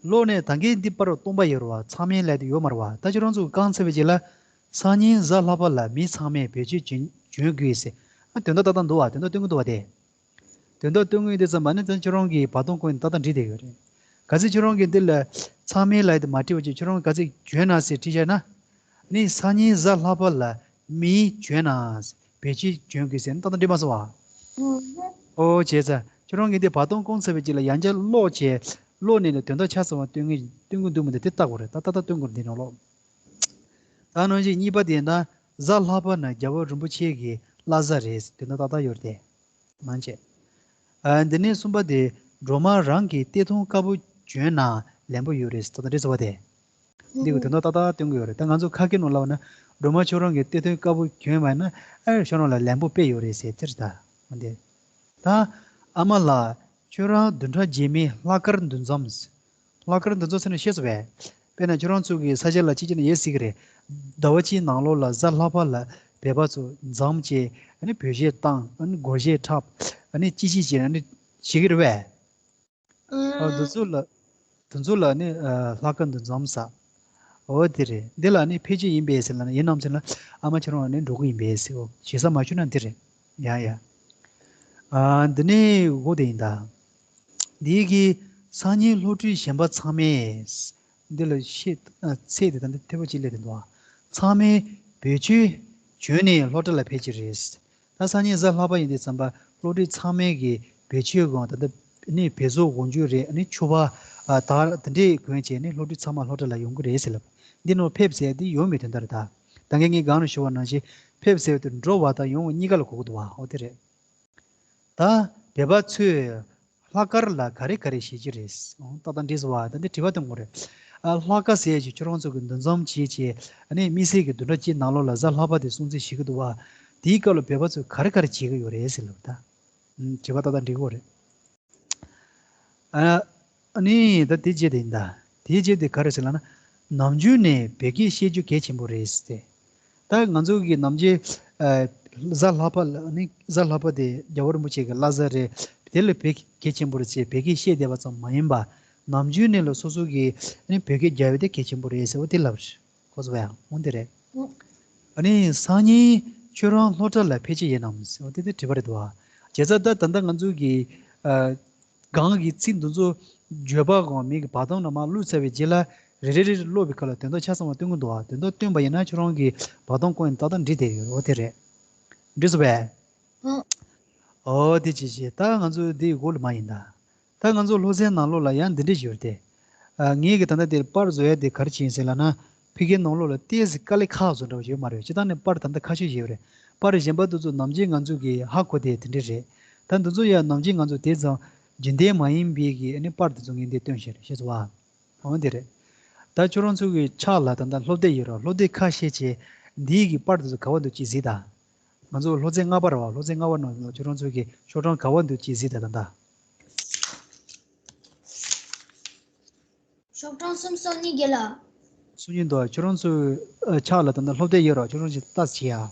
ཀློག་ནས་ད་གིན་འདི་པར་སྟོང་པ་ཡོད་རེད་བ། ཚང་མའི་ལས་དེ་ཡོད་མ་རེད་བ། ད་ཁྱོད་རང་ཚོས་བསྐངས་ཚར་བའི་རྗེས་ལ། སང་ཉིན་གཟའ་ལྷག་པ་ལ་མི་ཚང་མས་བེད་སྤྱོད་བྱེད་བྱོན་དགོས་ཟེར། ཨ་དོན་དག་ཏག་ཏག་འདུག་བ། དོན་དག་སྟོན་གྱི་འདུག་བ་དེ། དོན་དག་སྟོན་གྱི་ཡོད་དུས་ཙམ་པ་ནི་ད་ཁྱོད་རང་གིས་བར་སྟོང་བསྐོན་ནས་ཏག་ཏག་འབྲི་བསྡད་ཡོད་རེད། གལ་སྲིད་ཁྱོད་རང་གིས་འདི་ལ་ཚང་མའི་ལབ་དེ་མ་བྲིས་པ་ཅིག་ཁྱོད་རང་ག་ཚོད་བྱོན་ན་ཟེར་བྲིས་བཞག་ན། ནི་སང་ཉིན་གཟའ་ལྷག་པ་ལ་མི་བྱོན་ན་བེད་སྤྱོད་བྱོན་དགོས་ཟེར་ན་ཏག་ཏག་འབྲི་མ་སོང་བ། ཨོ་བྱས་ཙང་ཁྱོད་རང་གིས་འདི་བར་སྟོང་བསྐོན་ཚར་བའི་རྗེས་ལ་ཡང་བསྐྱར་ཀློག་བྱས། ཀློག་ནས་ནི་དོན་དག་ཆ་ཚང་བ་སྟོན་གྱི་སྟོན་གྱི་འདུག་མི་འདུག་དེ་བལྟ་དགོས་རེད། ད་ཏག་ཏག་སྟོན་དགོས་རེད་འདི་ནང་ལོགས། ད་ནང་བཞིན་གཉིས་པ་དེ་ན་གཟའ་ལྷག་པ་ན་རྒྱལ་བ་རིན་པོ་ཆེ་གི་བླ་གཟའ་རེད། དོན་དག་ཏག་ཏག་ཡོད་རེད་དེ། མང་ཆེ། ཨ་འདི་ནས་གསུམ་པ་དེ་སྒྲོལ་མ་རང་གི་གཏེར་སྟོན་དཀར་པོ་བྱོན་ན་ལན་པོ་ཡོད་རེད་ད་ལྟ་འདྲི་ཚོ་བ་དེ། འདི་གི་དོན་དག་ཏག་ཏག་སྟོན་གྱི་ཡོད་རེད། ད་ང་ཚོ་ཁ་སྐད་ནང་ལབ་ན་སྒྲོལ་མ་ཁྱོད་རང་གི་གཏེར་སྟོན་དཀར་པོ་གྱོན་མ་ན་ཨེ་ཁྱོད་རང་ལ་ལན་པོ་དཔེ་ཡོད་རེད་ཟེར་དེ་རེད་ད། འོན་ཏེ། ད་ཨ་མ་ལགས་ཁྱོད་རང་བདུན་ཕྲག་རྗེས་མའི་ལྷག་དཀར་འདུ་འཛོམས། ལྷག་དཀར་འདུ་འཛོམས་ཟེར་ན་ཤེས་སོང་བས། དཔེར་ན་ཁྱོད་རང་ཚོ་གི་ས་ཆ་ལ་ཅི་ཅི་ན་ཡོད་སྲིད་ཀྱི་རེད། ཟླ་བ་གཅིག་ནང་ལོགས་ལ་གཟའ་ལྷག་པ་ལ་ བོད་པ་ཚོ་འཛོམས་བྱས་ཨ་ནི་བོད་གཞས་བཏང་ཨ་ནི་སྒོར་གཞས་འཁྲབ་ཨ་ནི་ཅི་ཅི་བྱས་ཨ་ནི་བྱེད་ཀྱི་རེད་པས། ཨ་འདི་ཚོ་ལ་དེ་ཚོ་ལ་ནི་ཨ་ལྷག་དཀར་འདུ་འཛོམས་ས། འོ་དེ་རེད། འདི་ལ་ནི་ཕེབས་ཀྱི་ཡིན་པས་ཟེར་ལ་ནི་ཡིན་ནམ་ཟེར་ན་ཨ་མ་ཁྱེད་རང་ནི་འགྲོ་གི་ཡིན་པས་ཟེར། འོ་ཞེ་ས་མ་ཞུ་ན་འདི་རེད། ཡ་ཡ། ཨ་འདི་ནི་འོ་དེ་ཡིན་ད། འདི་གི་སང་ཉིན་སློབ་ཕྲུག་གཞན་པ་ཚང་མས། འདི་ལ་ཤེས་ཨ་ཚེས་དེ་ད་འདི་ཐེ་བོ་གཅིག་སླེབས་དེ་འདུག་ཚང་མས་བེད་སྤྱོད་བྱོས་ནས་སློབ་གྲྭ་ལ་ཕེབས་ཀྱི་རེད། ད་སང་ཉིན་གཟའ་ལྷག་པ་ཡིན་དུས་ཙམ་པ་སློབ་ཕྲུག་ཚང་མས་གི་བེད་སྤྱོད་གང་ད་ལྟ་ནི་བེད་སོ་འོག་འཇུག་རེད་ནི་ཕྱུ་པ་ཨ་དར་དེ་འདྲས་གོན་བྱས་ནི་སློབ་ཕྲུག་ཚང་མ་སློབ་གྲྭ་ལ་ཡོང་གི་རེད་ཟེར་ལབ། འདི་ནང་ཕེབས་ཟེར་དེ་ཡོང་མི་དོན་དག་རེད་ད། ད་གིན་ངས་སྒང་ནས་ཞུ་བ་ནང་བཞིན་ཕེབས་ཟེར་དུས་འགྲོ་བ་དང་ཡོང་བ་གཉིས་ཀ་ལ་གོ་གི་འདུག་བ། འོ་དེ་རེད། ད་བོད་པ་ཚོས་ལྷག་དཀར་ལ་ག་རེ་ག་རེ་བྱེད་ཀྱི་རེད། ཨོ་ཏག་ཏག་འདྲིས་སོང་བ། ད་འདི་དྲི་བ་དེ་མོ་རེད། ཨ་ལྷག་དཀར་ཟེར་ཅིག་ཁྱོད་རང་ཚོ་གི་འདུ་འཛོམས་བྱེད་ཅེས་ཨ་ནི་དམིགས་བསལ་གྱི་བདུན་ཕྲག་གཅིག་ནང་ལོགས་ལ་གཟའ་ལྷག་པ་དེ་སྲུང་བརྩི་བྱེད་ཀྱི་འདུག་བ། དེའི་སྐབས་ལ་བོད་པ་ཚོས་ག་རེ་ག་རེ་བྱེད་ཀྱི་ཡོད་རེད་ཟེར་ལབ་ད། ཨུམ་དྲི་བ་ཏག་ཏག་འདྲི་དགོས་རེད། ཨ་ཨ་ནི་ད་དེ་རྗེས་དེ་ཡིན་ད། དེའི་རྗེས་དེ་ག་རེ་ཟེར་ལབ་ན། ནམ་རྒྱུན་ནས་བོད་སྐད་བཤད་རྒྱུ་གལ་ཆེན་པོ་རེད་ཟེར་ཏེ། ད་ང་ཚོ་གི་ནམ་རྒྱུན་ཨ་གཟའ་ལྷག་པ་ལ་ནི་གཟའ་ལྷག་པ་དེ་རྒྱལ་བ་རིན་པོ་ཆེ་གི་བླ་གཟའ་རེད། དེ་ལ་བོད་སྐད་གལ་ཆེན་པོ་རེད་ཟེར་བོད་སྐད་བཤད་བསྡད་པ་ཙམ་མ་ཡིན་པ། ནམ་རྒྱུན་ནས་ལ་སོ་སོ་གི་ནི་བོད་སྐད་རྒྱག་ཡ་དེ་གལ་ཆེན་པོ་རེད་ཟེར་བ་དེ་ལབ་རེད། ཁོ་ཚོ་ཡང་འོང་དེ་རེད། ཨ་ནི་སང་ཉིན་ཁྱོད་རང་སློབ་གྲྭ་ལ་ཕེབས་ཀྱི་ཡིན་ནམ་ཟེར་བ་དེ་དེ་དྲི་བ་རེད་འདུག་བ། བྱས་ཙང་ད་ད་ལྟ་ང་ཚོ་གི་ཨ་སྒང་གི་ཚིག་འདི་ཚོ་བརྗོད་པ་གང་མིང་གི་བར་སྟོང་ནང་མར་བླུགས་ཚར་བའི་རྗེས་ལ་རེ་རེ་རེ་རེ་ཀློག་པའི་སྐབས་ལ་དོན་དག་ཆ་ཚང་བ་སྟོན་གྱི་འདུག་བ། དོན་དག་སྟོན་པ་ཡིན་ན་ཁྱོད་རང་གི་བར་སྟོང་བཀོད་ཡིན་ཏག་ཏག་འགྲིག་བསྡད་ཡོད། འོ་དེ་རེད། འགྲིག་སོང་བས། ཨོ་དེ་ཅི་ཞིག་ད་ང་ཚོ་འདི་མགོ་ལ་མ་ཡིན་ད། ད་ང་ཚོ་སློབ་ཚན་ནང་ལོགས་ལ་ཡང་འདི་འདྲ་ཞིག་ཡོད་དེ། ཨ་ངས་ཀྱི་ད་ལྟ་དེར་པར་བཟོ་ཡ་དེ་ག་རེ་བྱས་ཡིན་ཟེར་ལབ་ན། ཕ་གིའི་ནང་ལོགས་ལ་ཏོག་ཙམ་དཀའ་ལས་ཁག་བཟོ་འདྲ་བ་ཞིག་ཡོད་མ་རེད། སྤྱིར་བཏང་ནས་པར་ད་ལྟ་ཁ་ཤས་ཤིག་ཡོད་རེད། པར་གཞན་པ་དེ་ཚོ་ནམ་རྒྱུན་ང་ཚོ་གིས་ཧ་གོ་དེ་དེ་འདྲ་རེད། ད་འདི་ཚོ་ཡང་ནམ་རྒྱུན་ང་ཚོ་དེ་ཙམ་རྒྱུན་ལྡན་མ་ཡིན་པའི་གི་ཨ་ནི་པར་དེ་ཚོ་ངས་འདིར་སྟོན་བཞག་རེད། ཤེས་སོང་བ། འོ་དེ་རེད། ད་ཁྱོད་རང་ཚོ་གི་ཕྱག་ལ་ད་ལྟ་སློབ་དེབ་ཡོད་རེད། སློབ་དེབ་ཁ་ཤས་ཅིག་འདིའི་གི་པར་དེ་ཚོ་ག་བ་འདུག་ཅིག་གཟིགས་དང་། ང་ཚོ་སློབ་ཚན་ལྔ་པ་རེད་བ། སློབ་ཚན་ལྔ་པ་ནང་ལ་ཁྱོད་རང་ཚོ་གི་ཤོག་གྲངས་ག་བ་འདུག་ཅིག་གཟིགས་དང་ད་ལྟ། ཤོག་གྲངས་སུམ་ཅུ་སོ་གཉིས་དགེ་ལགས། སུམ་ཅུ་འདུག་ཁྱོད་རང་ཚོའི་ཨ་ཕྱག་ལ་ད་ལྟ་སློབ་དེབ་ཡོད་རེད། ཁྱོད་རང་ཚོས་ལྟ་ཙམ་བྱེད་ཨ།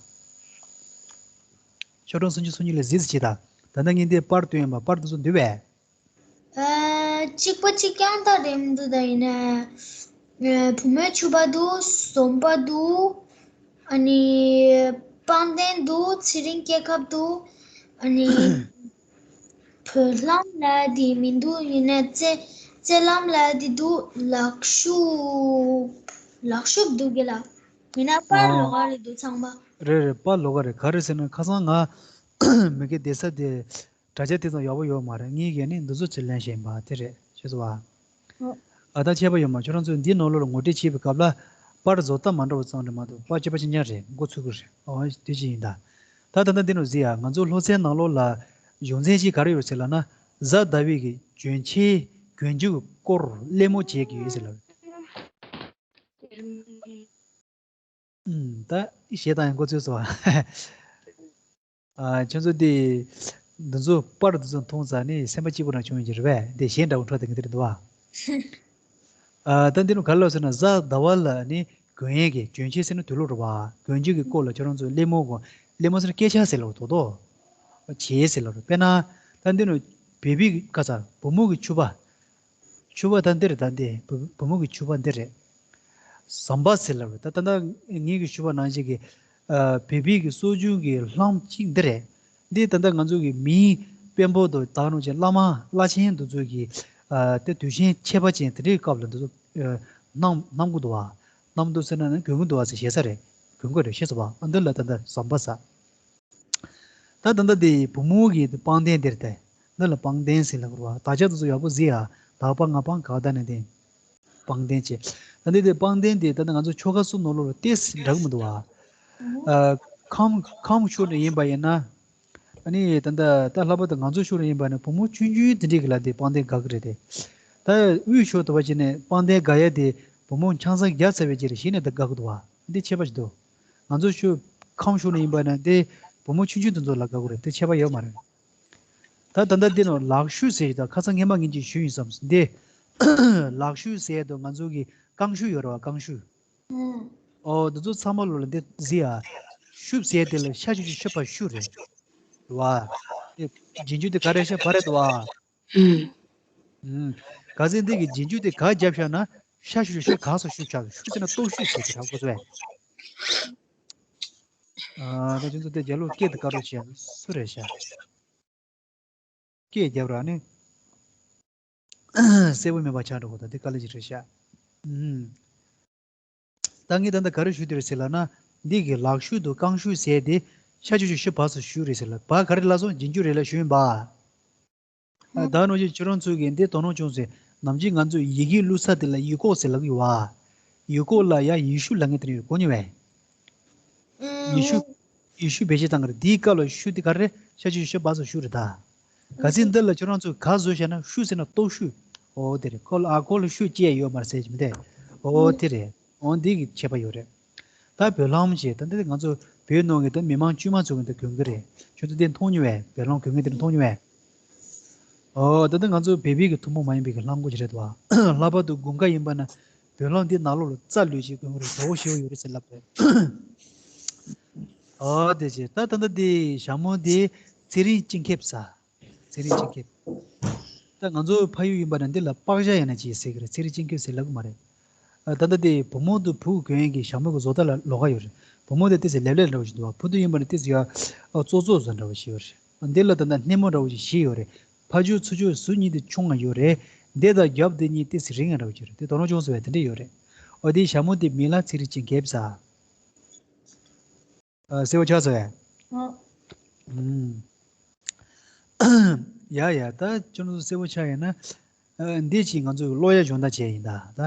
ཤོག་གྲངས་སུམ་ཅུ་སོ་གཉིས་ལ་གཟིགས་ཙམ་བྱེད་དང་། ད་ལྟ་ངས་འདིར་པར་བཏོན་ཡོད་པ་པར་དེ་ཚོ་འདུག་པས། ཨ་གཅིག་པ་གཅིག་རྐྱང་དག་རེད་མི་འདུག་ད་ཡིན་ན། ཨ་བུ་མོའི་ཕྱུ་པ་འདུག་ཟོམ་པ་འདུག་ཨ་ནི་པང་གདན་འདུག་ཚེ་རིང་སྐྱེས་ཁབ་འདུག་ཨ་ནི་བོད་ལྷམ་ལབ་དེ་མི་འདུག་ཡིན་ན་རྩེ་རྩེ་ལྷམ་ལབ་དེ་འདུག་ལག་ཤུབས་ལག་ཤུབས་འདུག་གི་ལ། ཡིན་ན་པར་ལོགས་ཀ་རེད་འདུག་ཚང་མ། རེད་རེད། པར་ལོགས་ཀ་རེད། ག་རེ་ཟེར་ན་ཁ་སང་ང་མི་གི་བསྡད་ས་དེ་དྲ་རྒྱ་དེ་ཙམ་ཡག་པོ་ཡོད་མ་རེད། ངས་གས་ནི་འདི་ཚོ་ཚུར་ལེན་བཞིན་པ་དེ་རེད། ཤེས་སོང་བ། ཨོ། ཨ་ད་ཁྱད་པར་ཡོད་མ། ཁྱོད་རང་ཚོས་འདིའི་ནང་ལོགས་ལ་ངོ་སྤྲོད་བྱེད་པའི་སྐབས་ལ་པར་བཟོ་ལྟ་མ་འདྲ་བ་ཙམ་རེད་མ་གཏོགས་པར་སྤྱོད་པ་ཅི་འདྲ་རེད། མགོ་ཚོས་ཀྱི་རེད། ཨོ་དེ་ཅི་ཡིན་ད། ད་ད་ལྟ་འདི་ནང་གཟིགས་ཡ། ང་ཚོ་སློབ་ཚན་ནང་ལོགས་ལ་གཞུང་ཚན་ཅིག་ག་རེ་ཡོད་ཟེར་ལབ་ན། གཟའ་ཟླ་བའི་གི་གྱོན་ཆས་གྱོན་རྒྱུ་གི་སྐོར་གླེང་མོལ་བྱེད་ཀྱི་ཡོད་ཟེར་ལབ། ཨུམ། ད་ཞེ་དྲག་ཡང་མགོ་ཚོས་སོང་། ཨ་ཁྱོད་ཚོ་དེ་འདི་ཚོ་པར་འདི་ཚོ་མཐོང་ཙང་ནི་སེམས་པ་སྐྱིད་པོ་རང་བྱུང་ཡོད་ཀྱི་རེད་པས། དེ་གཞས་འདྲ་བོ་འཁྲབ་བསྡད་མཁན་དེ་རེད་འདུག་བ། ཨ་ད་འདི་ནི་ག་རེ་ལབ་ཟེར་ན། གཟའ་ཟླ་བ་ལ་ནི་གྱོན་ཡས་ཀྱི་གྱོན་ཆས་ཟེར་ན་དུས་ལོག་རེད་བ། གྱོན་ཆས་ཀྱི་སྐོར་ལ་ཁྱོད་རང་ཚོ་གླེང་མོལ་གོ། གླེང་མོལ་ཟེར་ན་སྐད་ཆ་ཟེར་ལབ་དོ་དོ། བྱས་ཟེར་ལབ་རེད། དཔེར་ན་ད་འདི་ནི་བོད་པའི་ཁ་ཚ་བུ་མོ་གི་ཕྱུ་པ། ཕྱུ་པ་ད་འདི་རེད། ད་འདི་བུ་བུ་མོ་གི་ཕྱུ་པ་འདི་རེད། ཟམ་པ་ཟེར་ལབ་རེད། ད་ད་ལྟ་ངེད་ཀྱི་ཞུ་བ་ནང་བཞིན་གྱི་ཨ་བོད་པའི་གི་སྲོལ་རྒྱུན་གྱི་ལྷམ་གཅིག་འདི་རེད། འདི་ད་ལྟ་ང་ཚོ་གི་མིའི་དཔོན་པོ་དང་ད་ནང་བཞིན་བླ་མ་བླ་ཆེན་འདི་ཚོ་གི་ཨ་དེ་དུས་ཆེན་ཁྱད་པར་ཅན་དེ་འདྲའི་སྐབས་ལ་འདི་ཚོ་ཨ་སྣམ་སྣམ་གི་འདུག་བ། སྣམ་འདུག་ཟེར་ན་ནི་གྱོན་གི་འདུག་བ་ཟེར་ཞེ་ས་རེད། གྱོན་གི་རེད། ཤེས་སོང་བ། ཨ་འདི་ལ་ད་ལྟ་ཟམ་པ་ཟེར། ད་ད་ལྟ་དེ་བུ་མོ་གི་དེ་པང་གདན་དེ་རེད་དེ། འདི་ལ་པང་གདན་ཟེར་ལབ་དགོས་རེད་བ། དག་ཆ་དེ་ཚོ་ཡག་པོ་གཟིགས་ཨ། དག་པ་ལྔ་པ་ག་བ་ད་ནས་དེ། པང་གདན་བྱས། ད་འདི་དེ་པང་གདན་དེ་ད་ལྟ་ང་ཚོ་ཆོལ་ཁ་གསུམ་ནང་ལོགས་ལ་ཏོག་ཙམ་འདྲ་གི་མི་འདུག་བ། ཨ་ཁམས་ཁམས་ཕྱོགས་ནས་ཡིན་པ་ཡིན་ན། ཨ་ནི་ད་ལྟ་ད་ལྷག་པར་དུ་ང་ཚོ་ཕྱོགས་ནས་ཡིན་པ་ནི་བུ་མོ་ཆུང་ཆུང་དེ་འདྲས་ཀྱི་ལ་དེ་པང་གདན་དགའ་གི་རེད་དེ། ད་དབུས་ཕྱོགས་དུ་བ་ཅིག་ནས་པང་གདན་དགའ་ཡ་དེ་བུ་མོ་ཆང་ས་བརྒྱབ་ཚར་བའི་རྗེས་ལ་གཞི་ནས་ད་དགའ་གི་འདུག་བ། འདི་ཁྱད་པར་ཞིག་འདུག་ང་ཚོ་ཕྱོགས་ཁམས་ཕྱོགས་ནས་ཡིན་པ་ན་དེ་བུ་མོ་ཆུང་ཆུང་དེ་ཚོ་ལ་དགའ་གི་རེད། དེ་ཁྱད་པར་ཡོད་མ་རེད། ད་ད་ལྟ་འདི་ནང་ལག་ཤུབས་ཟེར་ཡོད། ད་ཁ་སང་སྔས་མ་ངེད་ཀྱིས་ཞུས་ཡིན་བསམ། འདི་ལག་ཤུབས་ཟེར་དུས་ང་ཚོ་གི་རྐང་ཤུབས་ཡོད་རེད་བ། རྐང་ཤུབས། ཨོ་འདི་ཚོ་ཚང་མ་ལོ་ལ་འདི་གཟིགས་ཨ། ཤུ་ཟེར་དེ་ལ་ཤ་ཆུ་ཆུ་ཤུ་བ་ཤུ་རེད། རེད་བ། དེ་རྗེས་འཇུག་དེ་ག་རེ་ཤ་བ་རེད་བ། ཨུམ། ག་ཟེར་འདི་གི་རྗེས་འཇུག་དེ་ག་བརྒྱབ་བཞག་ན་ཤ་ཤུ་ཤུ་ཤ་ག་སོ་ཤུ་ཆགས། ཤུ་ཟེར་ན་ལྟོགས་ཤུ་ཟེར་གི་རེད་གོ་སོ་བས། ཨ་ད་ཁྱོད་ཚོ་དེ་རྒྱ་ལུགས་སྐད་དེ་དཀར་རོ་བྱས་སུ་རེད་ཤག་སྐད་རྒྱབ་ར་ནི། གསལ་པོ་མེད་པ་ཆགས་འགྲོ་གོ། ད་འདི་དཀའ་ལས་ཅིག་རེད་ཤག་ཨུམ། ད་ངས་ད་ལྟ་ག་རེ་ཞུ་འདི་རེད་ཟེར་ལབ་ན། འདི་གི་ལག་ཤུ་དང་རྐང་ཤུ་ཟེར་དེ་ཤ་ཆུ་ཆུ་ཤུ་བ་སུ་ཤུ་རེད་ཟེར་ལབ། བ་ག་རེ་ལབ་སོང་། རྗེས་འཇུག་རེད་ལབ་ཞུ་ཡིན་པ། ཨ་ད་ནོ་ཅི་ཁྱོད་རང་ཚོ་གིས་འདི་དོ་སྣང་བྱུང་ཟེར། ནམ་རྒྱུན་ང་ཚོས་ཡི་གེ་བླུགས་ས་དེ་ལ་ཡི་ཀོག་ཟེར་ལབ་ཀྱི་ཡོད་བ། ཡི་ཀོག་ལ་ཡ་ཡི་ཤུ་ལབ་མཁན་དེ་རེད་གོ་མྱོང་བས། ཡི་ཤུ། ཡི་ཤུ་བེད་སྤྱོད་བཏང་གི་རེད། འདིའི་སྐབས་ལ་ཤུ་དེ་ག་རེ་རེད། ཤ་ཆུ་ཤུ་བ་སུ་ཤུ་རེད་ད། ག་ཚིག་འདི་ལ་ཁྱོད་རང་ཚོས་ག་བཟོས་བཞག་ན། ཤུ་ཟེར་ན་ལྟོགས་ཤུ། ཨོ་དེ་རེད། ཁོ་ལ་ཨ་ཁོ་ལ་ཤུ་ཅེས་ཡོད་མ་རེད་ཟེར་གྱི་མི་འདུག་ཨོ་དེ་རེད། ཨོ་འདི་གི་ཁྱད་པར་ཡོད་རེད། ད་བོད་ལྷམ་ཞེས་ད་འདི་ང་ཚོ་བོད་ནང་གི་ད་མི་མང་དཀྱུས་མ་ཚོ་གི་ད་གྱོན་གི་རེད། ཁྱོད་ཚོ་དེ་མཐོང་མྱོང་བས། བོད་ལྷམ་གྱོན་མཁན་དེ་མཐོང་མྱོང་བས། ཨོ་ད་ལྟ་ང་ཚོ་བོད་པའི་གི་ཐུན་མོང་མ་ཡིན་པའི་གི་ལྷམ་གོ་ཅི་རེད་དོ། ལྷག་པར་དུ་དགུན་ཁ་ཡིན་པ་ན་བོད་ལྷམ་འདི་ནང་ལོགས་ལ་རྩ་ལུས་ཅིག་གོན་གི་རེད། དྲོ་པོ་ཞེ་པོ་ཡོད་རེད་ཟེར་ལབ་པས། ཨོ་དེ་བྱས། ད་ད་ལྟ་འདི་ཞྭ་མོ་འདི་ཚེ་རིང་སྤྱི་ཁྱབ་ཟེར། ཚེ་རིང་སྤྱི་ཁྱབ། ད་ང་ཚོ་ཕ་ཡུལ་ཡིན་པ་ན་འདི་ལ་པགས་ཞྭ་ཡང་ན་ཅི་ཟེར་གི་རེད། ཚེ་རིང་སྤྱི་ཁྱབ་ཟེར་ལབ་གི་མ་རེད། ཨ་ད་ལྟ་དེ་བུ་མོ་དང་བུ་གོན་ཡས་ཀྱི་ཞྭ་མོ་གི་བཟོ་ལྟ་ལ་ལོགས་ཀ་ཡོད་རེད། བུ་མོ་དེ་ཏོག་ཙམ་ལེབ་ལེབ་འདྲ་བོ་ཞིག་འདུག་བ། བུ་དེ་ཡིན་པ་ན་ཏོག་ཙམ་ཡ་ཨ་ཙོག་ཙོག་བཟོ་འདྲ་བོ་ཞིག་ཡོད་རེད། འདི་ལ་ད་ལྟ་སྣེ་མོ་འདྲ་བོ་ཞིག་བཞི་ཡོད་རེད། ཕར་ཕྱོགས་ཚུར་ཕྱོགས་ཟུར་གཉིས་དེ་ཆུང་ང་ཡོད་རེད། འདི་དང་རྒྱབ་དེ་གཉིས་ཏོག་ཙམ་རིང་ང་འདྲ་བོ་ཞིག་རེད། དེ་དོ་སྣང་བྱུང་སོང་བས། དེ་འདྲ་ཡོད་རེད། ཨོ་དེའི་ཞྭ་མོ་དེ་མིང་ལ་ཚེ་རིང་སྤྱི་ཁྱབ་ཟེར། ཨ་གསལ་པོ་ཆགས་སོང་ངས། ཨོ། ཨུམ། ཡ་ཡ། ད་ཁྱོད་ཚོ་གསལ་པོ་ཆགས་ཡོད་ན། ཨ་འདི་ཅིག་ང་ཚོས་ཀློག་ཡ་སྦྱོང་བརྡར་བྱས་ཡིན་ད་ད།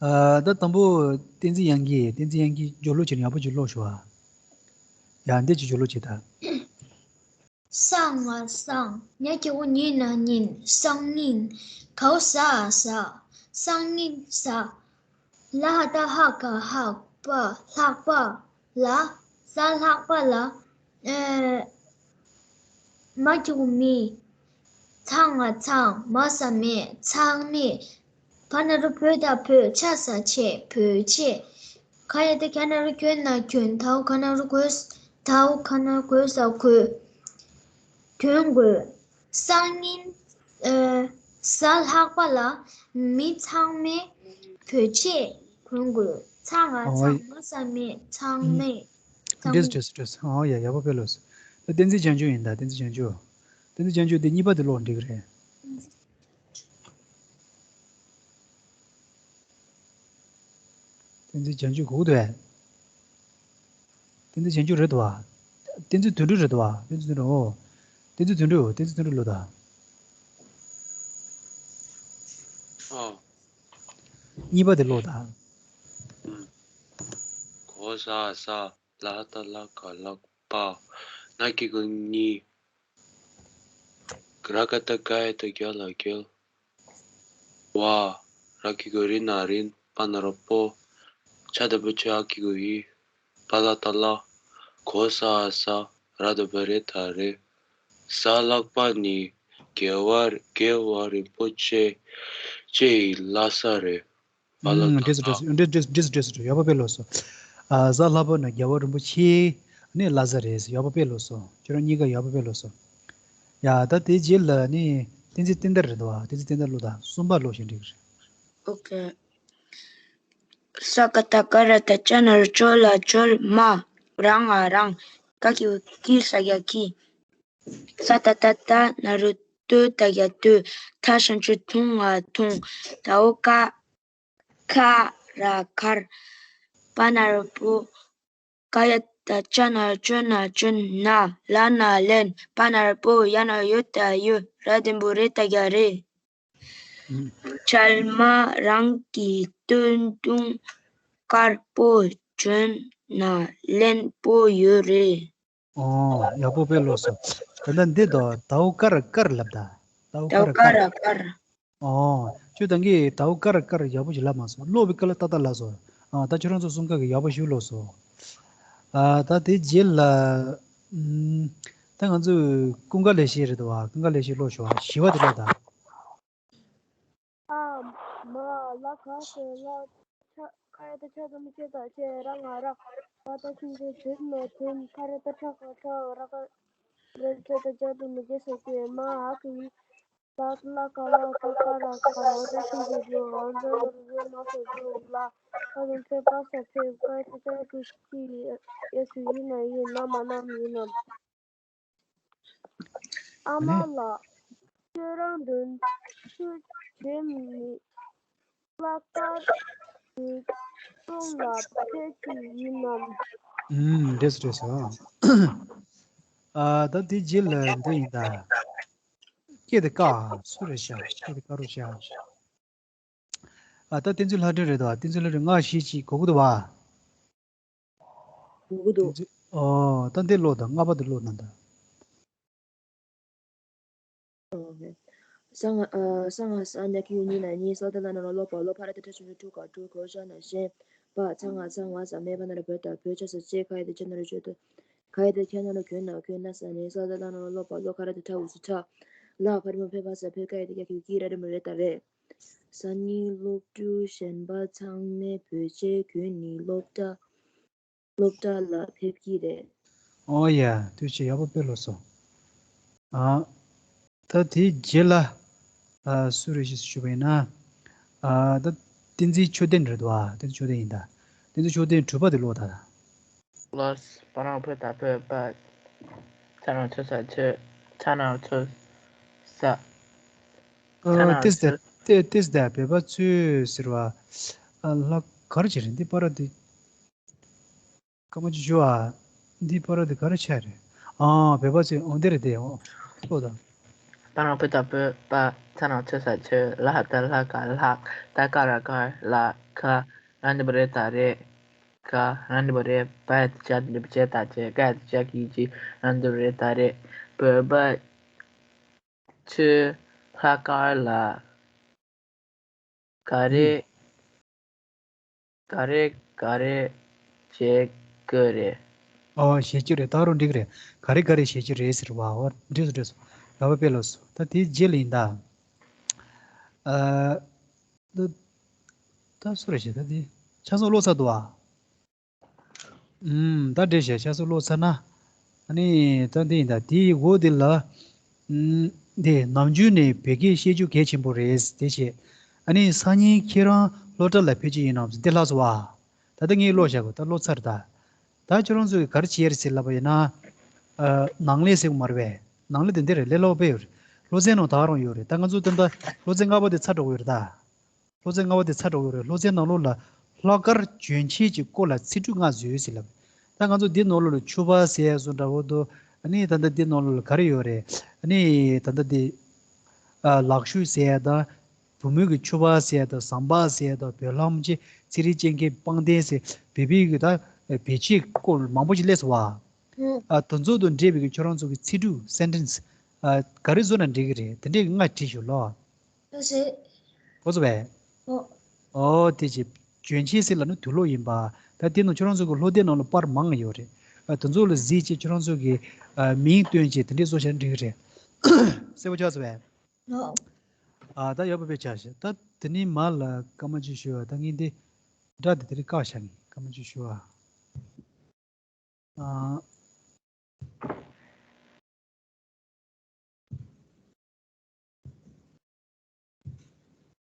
ཨ་ད་དང་པོ་བསྟན་འཛིན་དབྱངས་སྐྱིད། བསྟན་འཛིན་དབྱངས་སྐྱིད་སྦྱོར་ཀློག་བྱས་ན་ཡག་པོ་ཅིག་ཀློག་ཤོག་ཨ། ཡ་འདི་ཅིག་སྦྱོར་ཀློག་བྱེད་ད། སང་ང་སང་། ཉ་གི་གུ་ཉི་ན་ཉིན། སང་ཉིན། གའོ་ས་འ་ས། སང་ཉིན་ས། ལ་ཧ་ད་ལྷ་ག་ལྷག་པ། ལྷག་པ་ལ། ས་ལྷག་པ་ལ། ཨེ། མ་གི་གུ་མི། ཚ་ང་ཚང་། མ་ས་མེད། ཚང་མེད། བ་ན་རོ་བོ་ད་བོད། ཆ་ས་ཆེད། བོད་ཆེད། ག་ཡ་ད་ག་ན་རོ་གྱོ་ན་གྱོན། དའོ་ག་ན་རོ་གོ་ས། དའོ་ག་ན་རོ་གོ་ས་གོན། གྱོན་དགོས། སང་ཉིན། ཨ། གཟའ་ལྷག་པ་ལ་མི་ཚང་མས་བོད་ཆས་གོན་དགོས། ཚ་ང་ཚང་། མ་ས་མེད། ཚང་མེད། འགྲིག་སོང་། འགྲིག་སོང་། འགྲིག་སོང་། ཨོ་ཡ། ཡག་པོ་དཔེ་ལོས་སོང་། ད་བསྟན་འཛིན་བྱང་ཆུབ་ཡིན་ད། བསྟན་འཛིན་བྱང་ཆུབ། བསྟན་འཛིན་བྱང་ཆུབ་དེ་གཉིས་པ་དེ་ཀློག་འགྲིག་གི་རེད། བསྟན་འཛིན་བྱང་ཆུབ་གོ་གི་འདུག་གས། བསྟན་འཛིན་བྱང་ཆུབ་རེད་འདུག་བ། བསྟན་འཛིན་དོན་གྲུབ་རེད་འདུག་བ། བསྟན་འཛིན་དོན་གྲུབ། ཨོ། བསྟན་འཛིན་དོན་གྲུབ། བསྟན་འཛིན་དོན་གྲུབ་ཀློག་ད། ཨོ། གཉིས་པ་དེ་ཀློག་ད། གོ་ས་ས། ལ་ད་ལ་ག་ལག་པ། ན་གི་གུ་ཉི། ར་ག་ད་ག་ཡ་ད་གྱ་ལ་གྱོལ། བ། ར་གི་གུ་རི་ན་རིན། པ་ན་རོ་པོ། ཆ་ད་བུ་ཆ་གི་གུ་ཡི། པ་ལ་ཏ་ལ། གོ་ས་འ་ས། ར་ད་བུ་རེ་ད་རེད། གཟའ་ལྷག་པ་ནི་དགེ་བ་དགེ་བ་རིན་པོ་ཆེ་ཆེ་ཡི་བླ་གཟའ་རེད། པ་ལ་ཨུམ། ཏ་འགྲིག་སོང་། ལ། འགྲིག་སོང་། འགྲིག་སོང་། འགྲིག་སོང་། འགྲིག་སོང་། ཡག་པོ་དཔེ་ལོས་སོང་། ཨ། གཟའ་ལྷག་པ་ནི་དགེ་བ་རིན་པོ་ཆེ་ནི་བླ་གཟའ་རེད། ཡག་པོ་དཔེ་ལོས་སོང་། ཁྱོད་རང་གཉིས་ཀ་ཡག་པོ་དཔེ་ལོས་སོང་། ཡ། ད་དེ་རྗེས་ལ་ནི་བསྟན་འཛིན་བསྟན་དར་རེད་འདུག་བ། བསྟན་འཛིན་བསྟན་དར་ཀློག་ད། གསུམ་པ་ཀློག་བཞིན་འགྲིག་རེད། ཨོ་ཁེ། ས་ཀ་ད་ཀ་ར་ད་ཅ་ན་རོ་ཅོ་ལ་ཅོལ། མ། ར་ང་རང་། ཀ་གི་གུ་ཀི། ས་ག་ཀི། ས་ཏ་ཏ་ཏ། ན་རོ་ཏོ། ད་ག་ཏོ། ཐ་ཞབས་ཀྱུ་ཐུ་ང་ཐུང་། ད་འོ་ཀ། ཁ་ར་ཁར། པ་ན་རོ་པོ། ཀ་ཡ་ད་ཅ་ན་རོ་ཅོ་ན་ཅོན། ན། ལ་ན་ལན། པ་ན་རོ་པོ། ཡ་ན་རོ་ཡོ་ད་ཡོད། ར་དེ་འབོ་རེ་ད་ག་རེད། ཨུམ། ཁྲལ་མ་རང་གི་སྟོད་ཐུང་དཀར་པོ་གྱོན་ན་ལན་པོ་ཡོད་རེད། ཨོ། ཡག་པོ་དཔེ་ཀློག་སོང་། ད་ལྟ་འདི་དང་། དའོ་ཀར་ཀར་ལབ་ད། དའོ་དའོ་ཀར་ཀར་ཀར། ཀར། ཨོ། ཁྱོད་ད་གིན་དའོ་ཀར་ཀར་ཡག་པོ་ཞིག་ལབ་མ་སོང་། ཀློག་པའི་སྐབས་ལ་ཏག་ཏག་ལབ་སོང་། ཨ། ད་ཁྱོད་རང་ཚོ་གསུམ་ཀ་གིས་ཡག་པོ་ཞིག་ཀློག་སོང་། ཨ། ད་དེ་རྗེས་ལ། ཨུམ། ད་ང་ཚོས་ཀུན་དགའ་ལེགས་བཤད་རེད་འདུག་བ། ཀུན་དགའ་ལེགས་བཤད་ཀློག་ཤོག་ཨ། བཞི་པ་དེ་ཀློག་ད། ཨ་མ་ལ་ག་ས་ལ་ཆ་ ཁ་ར་ཏ་ཆ་ཏ་མུ་ཆེ་ཏ་ཆེ་ར་ང་ར། བ་ཏ་ཆུང་ཆེ་དུ་མ་དུམ། ཁ་ར་ཏ་ཁྲ་ཁ་ཁྲ། ར་ཁ་ར་ཆ་ཏ་ཇ་ཏ་མུ་ཇེ་ས་ཇེ། མ་ཧ་གི་ལ་ལ་ཀ་ལ་ཀ་ཀ་ར་ཀ། འོ་ཏ་ཆུང་ཆེ་འོ། འོ་ཏ་ལ་རུ་མ་ས་རུ་ལ། ཁ་ཏ་ཕེ་བ་ས་ཕེབ། ཀ་ཏ་ཅ་ཀི་ཀི། ཡ་སུ་ཡི་ན་ཡི། ན་མ་ན་མི་ན། ཨ་མ་ལགས། ཁྱོད་རང་དོན་ཆུ་བྱེད་མི་ལྷག་དཀར་གྱི་གསུང་ལ་ཕེབས་ཀྱི་ཡིན་ནམ། ཨུམ། འགྲིག་སོང་འགྲིག་སོང་། ཨ། ད་དེ་རྗེས་ལ་འདི་ཡིན་ད། སྐད་དེ་བཀག་སུ་རེད་ཤག་སྐད་དེ་བཀག་རོགས་ཤག་ཨ། ད་བསྟན་འཛིན་ལྷ་སྒྲོན་རེད་དོ། བསྟན་འཛིན་ལྷ་སྒྲོན་ང་ཞིག་ཅིག་གོ་གི་འདུག་བ། གོ་གི་འདུག་བསྟན་འཛིན། ཨོ། ད་འདི་ཀློག་དང་། ལྔ་པ་དེ་ཀློག་དང་ད། ཨོ་ཧེ། ས་ང་ཨ་ས་ང་ས་ཉ་ཁི་ཡུ་གཉིས་ན་གཉིས། ས་ད་ལ་ན་རོ་ལོ་པ་ལོ། ཕ་ར་ཏ་ཁྲ་ཆུང་ཆུང་ཁྲུ་ཀ་ཁྲུ། གོ་ཤ་ན་ཤན། པ་ཚ་ང་ཚ་ང་ས། མེ་བ་ན་རོ་བོད་ད་བོད། ཆ་ས་ཆེ། ཁ་ཡ་ཏ་ཁྱ་ན་རོ་ཆོད་དོ། ཁ་ཡ་ཏ་ཁྱ་ན་རོ་ཁྱོད་ན་ཁྱོད་ན་ས་ནས། ས་ད་ལ་ན་རོ་ལོ་པ་ལོ། ཁ་ར་ཏ་ཁྲ་འུ་སུ་ཁྲ། ལ་ཕ་རི་མོ་ཕེ་བ་ས་ཕེ། ཀ་ཡ་ཏ་ཀྱ་ཁྱུ་ཀྱི་ར་རི་མོ་རེ་ད་རེ། སང་ཉིན་སློབ་ཕྲུག་གཞན་པ་ཚང་མས་བོད་ཆས་གྱོན་ནས་སློབ་གྲྭ་སློབ་གྲྭ་ལ་ཕེབས་ཀྱི་རེད། ཨོ་ཡ། ཐུགས་རྗེ་ཆེ། ཡག་པོ་དཔེ་ལོ་སོང་། ཨ། ད་དེའི་རྗེས་ལ། ཨ། སུ་རེད་ཞེས་ཞུས་པ་ཡིན་ན། ཨ། ད་བསྟན་འཛིན་ཆོས་ལྡན་རེད་འདུག་ཨ། བསྟན་འཛིན་ཆོས་ལྡན་ཡིན་ད། བསྟན་འཛིན་ཆོས་ལྡན་དྲུག་པ་དེ་ཀློག་ད། ལོས། པ་རང་བོད་ད་བོད་པ། ཚ་རང་ཚོ་ས་ཚོ། ཚ་རང་ཚོ་ས། ཚ་རང་ཏེས་ཚོ། ཏེ་ཏེས་ད་བོད་པ་ཚོས་ཟེར་བ། ཨ། ལྷ་གར་བྱེད་རེད་འདི་པར་འདི། སྐར་མ་ཅིག་ཞུ་ཨ། འདི་པར་འདི་གར་ཆ་རེད། ཨ། བོད་པ་ཚོས། འོ་འདི་རེད་དེ། འོ། ལྟོས་དང་། པ་རང་བོད་ད་བོད་པ། ཚ་རང་ཚོ་ས་ཚོ། ལ་ཧ་ད་ལྷ་ག་ལྷག་ད་ཀ་ར་གར་ལ་ཁ། ར་འདི་བ་རེ་ད་རེད། ག་ར་འདི་བ་རེད། པ་ཡ་ཏ་ཅ་འདི་བ་ཅེ་ད་ཅེ། ཀ་ཡ་ཏ་ཅ་གི་ཅི། ར་འདི་བ་རེ་ད་རེད། བོད་པ་ཚོས་ལྷག་དཀར་ལ་ག་རེ་ག་རེ་ག་རེ་བྱེད་ཀྱི་རེད། ཨོ། བྱེད་ཀྱི་རེད། ད་རུང་འགྲིག་རེད། ག་རེ་ག་རེ་བྱེད་ཀྱི་རེད་ཟེར་བ། ཨོ། འགྲིག་སོང་འགྲིག་སོང་། ཡག་པོ་དཔེ་ལོས་སོང་། ད་དེའི་རྗེས་ལ་ཡིན་ད། ཨ། ད་ད་སུ་རེད་ཞེས། ད་དེ་ཆ་ཚང་ཀློག་ཚར་འདུག་ཨ། ཨུམ། ད་འགྲིག་ཤག་ཆ་ཚང་ཀློག་ཚར་ན། ཨ་ནི་ད་འདི་ཡིན་ད། དེའི་འོག་དེ་ལ། ཨུམ། འདི་ནམ་རྒྱུན་ནས་བོད་སྐད་བཤད་རྒྱུ་གལ་ཆེན་པོ་རེད་དེ་བཤད། ཨ་ནི་སང་ཉིན་ཁྱེད་རང་སློབ་གྲྭ་ལ་ཕེབས་ཀྱི་ཡིན་ནམ་ཟེར། འདི་ལྷག་སོང་བ། ད་ལྟ་ངས་ཀློག་བཞག་གོ། ད་ཀློག་ཚར་ད། ད་ཁྱོད་རང་ཚོ་གིས་ག་རེ་བྱེད་ཡ་རེད་ཟེར་ལབ་པ་ཡིན་ན། ཨ། ནང་ལས་ཟེར་གོ་མ་རེད་པས། ནང་ལས་དེ་འདི་རེད། ལས་སླ་པོ་དཔེ་ཡོད་རེད། སློབ་ཚན་ནང་ད་རུང་ཡོད་རེད། ད་ང་ཚོ་ད་ལྟ་སློབ་ཚན་ལྔ་པ་དེ་ཚར་འགྲོ་གི་ཡོད་རེད་ད། སློབ་ཚན་ལྔ་པ་དེ་ཚར་འགྲོ་གི་ཡོད་རེད། སློབ་ཚན་ནང་ལོགས་ལ་ལྷག་དཀར་གྱོན་ཆས་ཀྱི་སྐོར་ལ་ཚིག་འབྲུ་ལྔ་བཟོས་ཟེར་ལབ། ད་ང་ཚོ་འདི་ནང་ལོགས་ལ་ཕྱུ་པ་ཟེར་ཡ་བཟོ་འདྲ་བོ་འདུག་ཨ་ནི་ད་ལྟ་འདི་ནང་ལོགས་ལ་ག་རེ་ཡོད་རེད། ཨ་ནི་ད་ལྟ་འདི། ཨ། ལག་ཤུབས་ཟེར་ཡ་དང་། བུ་མོའི་གི་ཕྱུ་པ་ཟེར་ཡ་དང་། ཟམ་པ་ཟེར་ཡ་དང་། བོད་ལྷམ་ཅིག་ཚེ་རིང་སྐྱེས་མཁན་པང་གདན་ཟེར། བོད་པའི་གི་ད་བེད་སྤྱོད་སྐོར་མང་པོ་ཞིག་སླེབས་སོང་བ། ཨུ། ཨ། དེ་ཚོ་དང་འབྲེལ་བའི་གི་ཁྱོད་རང་ཚོ་གི་ཚིག་འབྲུ་སེན་ཊེན་སི། ཨ། ག་རེ་བཟོ་ན་འགྲིག་གི་རེད། དེ་འདྲའི་གི་ལྔ་བྲིས་ཤོག་ལོ། ལགས་སེ། གོ་སོང་བས། ཨོ། ཨོ། དེ་ཅི། གྱོན་ཆས་ཟེར་ལབ་ན་དུག་སློག་ཡིན་པ། ད་དེ་ནང་ཁྱོད་རང་ཚོ་གི་སློབ་དེབ་ནང་ལ་པར་མང་ཡོད་རེད། ཨ། དེ་ཚོ་ལ་གཟིགས་བྱས་ཁྱོད་རང་ཚོ་གི། ཨ། མིང་བཏོན་བྱས་དེ་འདྲས་བཟོ་བྱས་ན་འགྲིག་གི་རེད། གསལ་པོ་ཆགས་སོང་བས། ཨོ། ཨ། ད་ཡག་པོ་དཔེ་ཆགས་ཤག་ད་དེ་ནས་མར་ལ་སྐར་མ་གཅིག་ཞུ་བ། ད་ངས་འདི་སྒྲ་དེ་དེ་རིང་བཀག་བཞག་གི། སྐར་མ་གཅིག་ཞུ་བ། ཨ།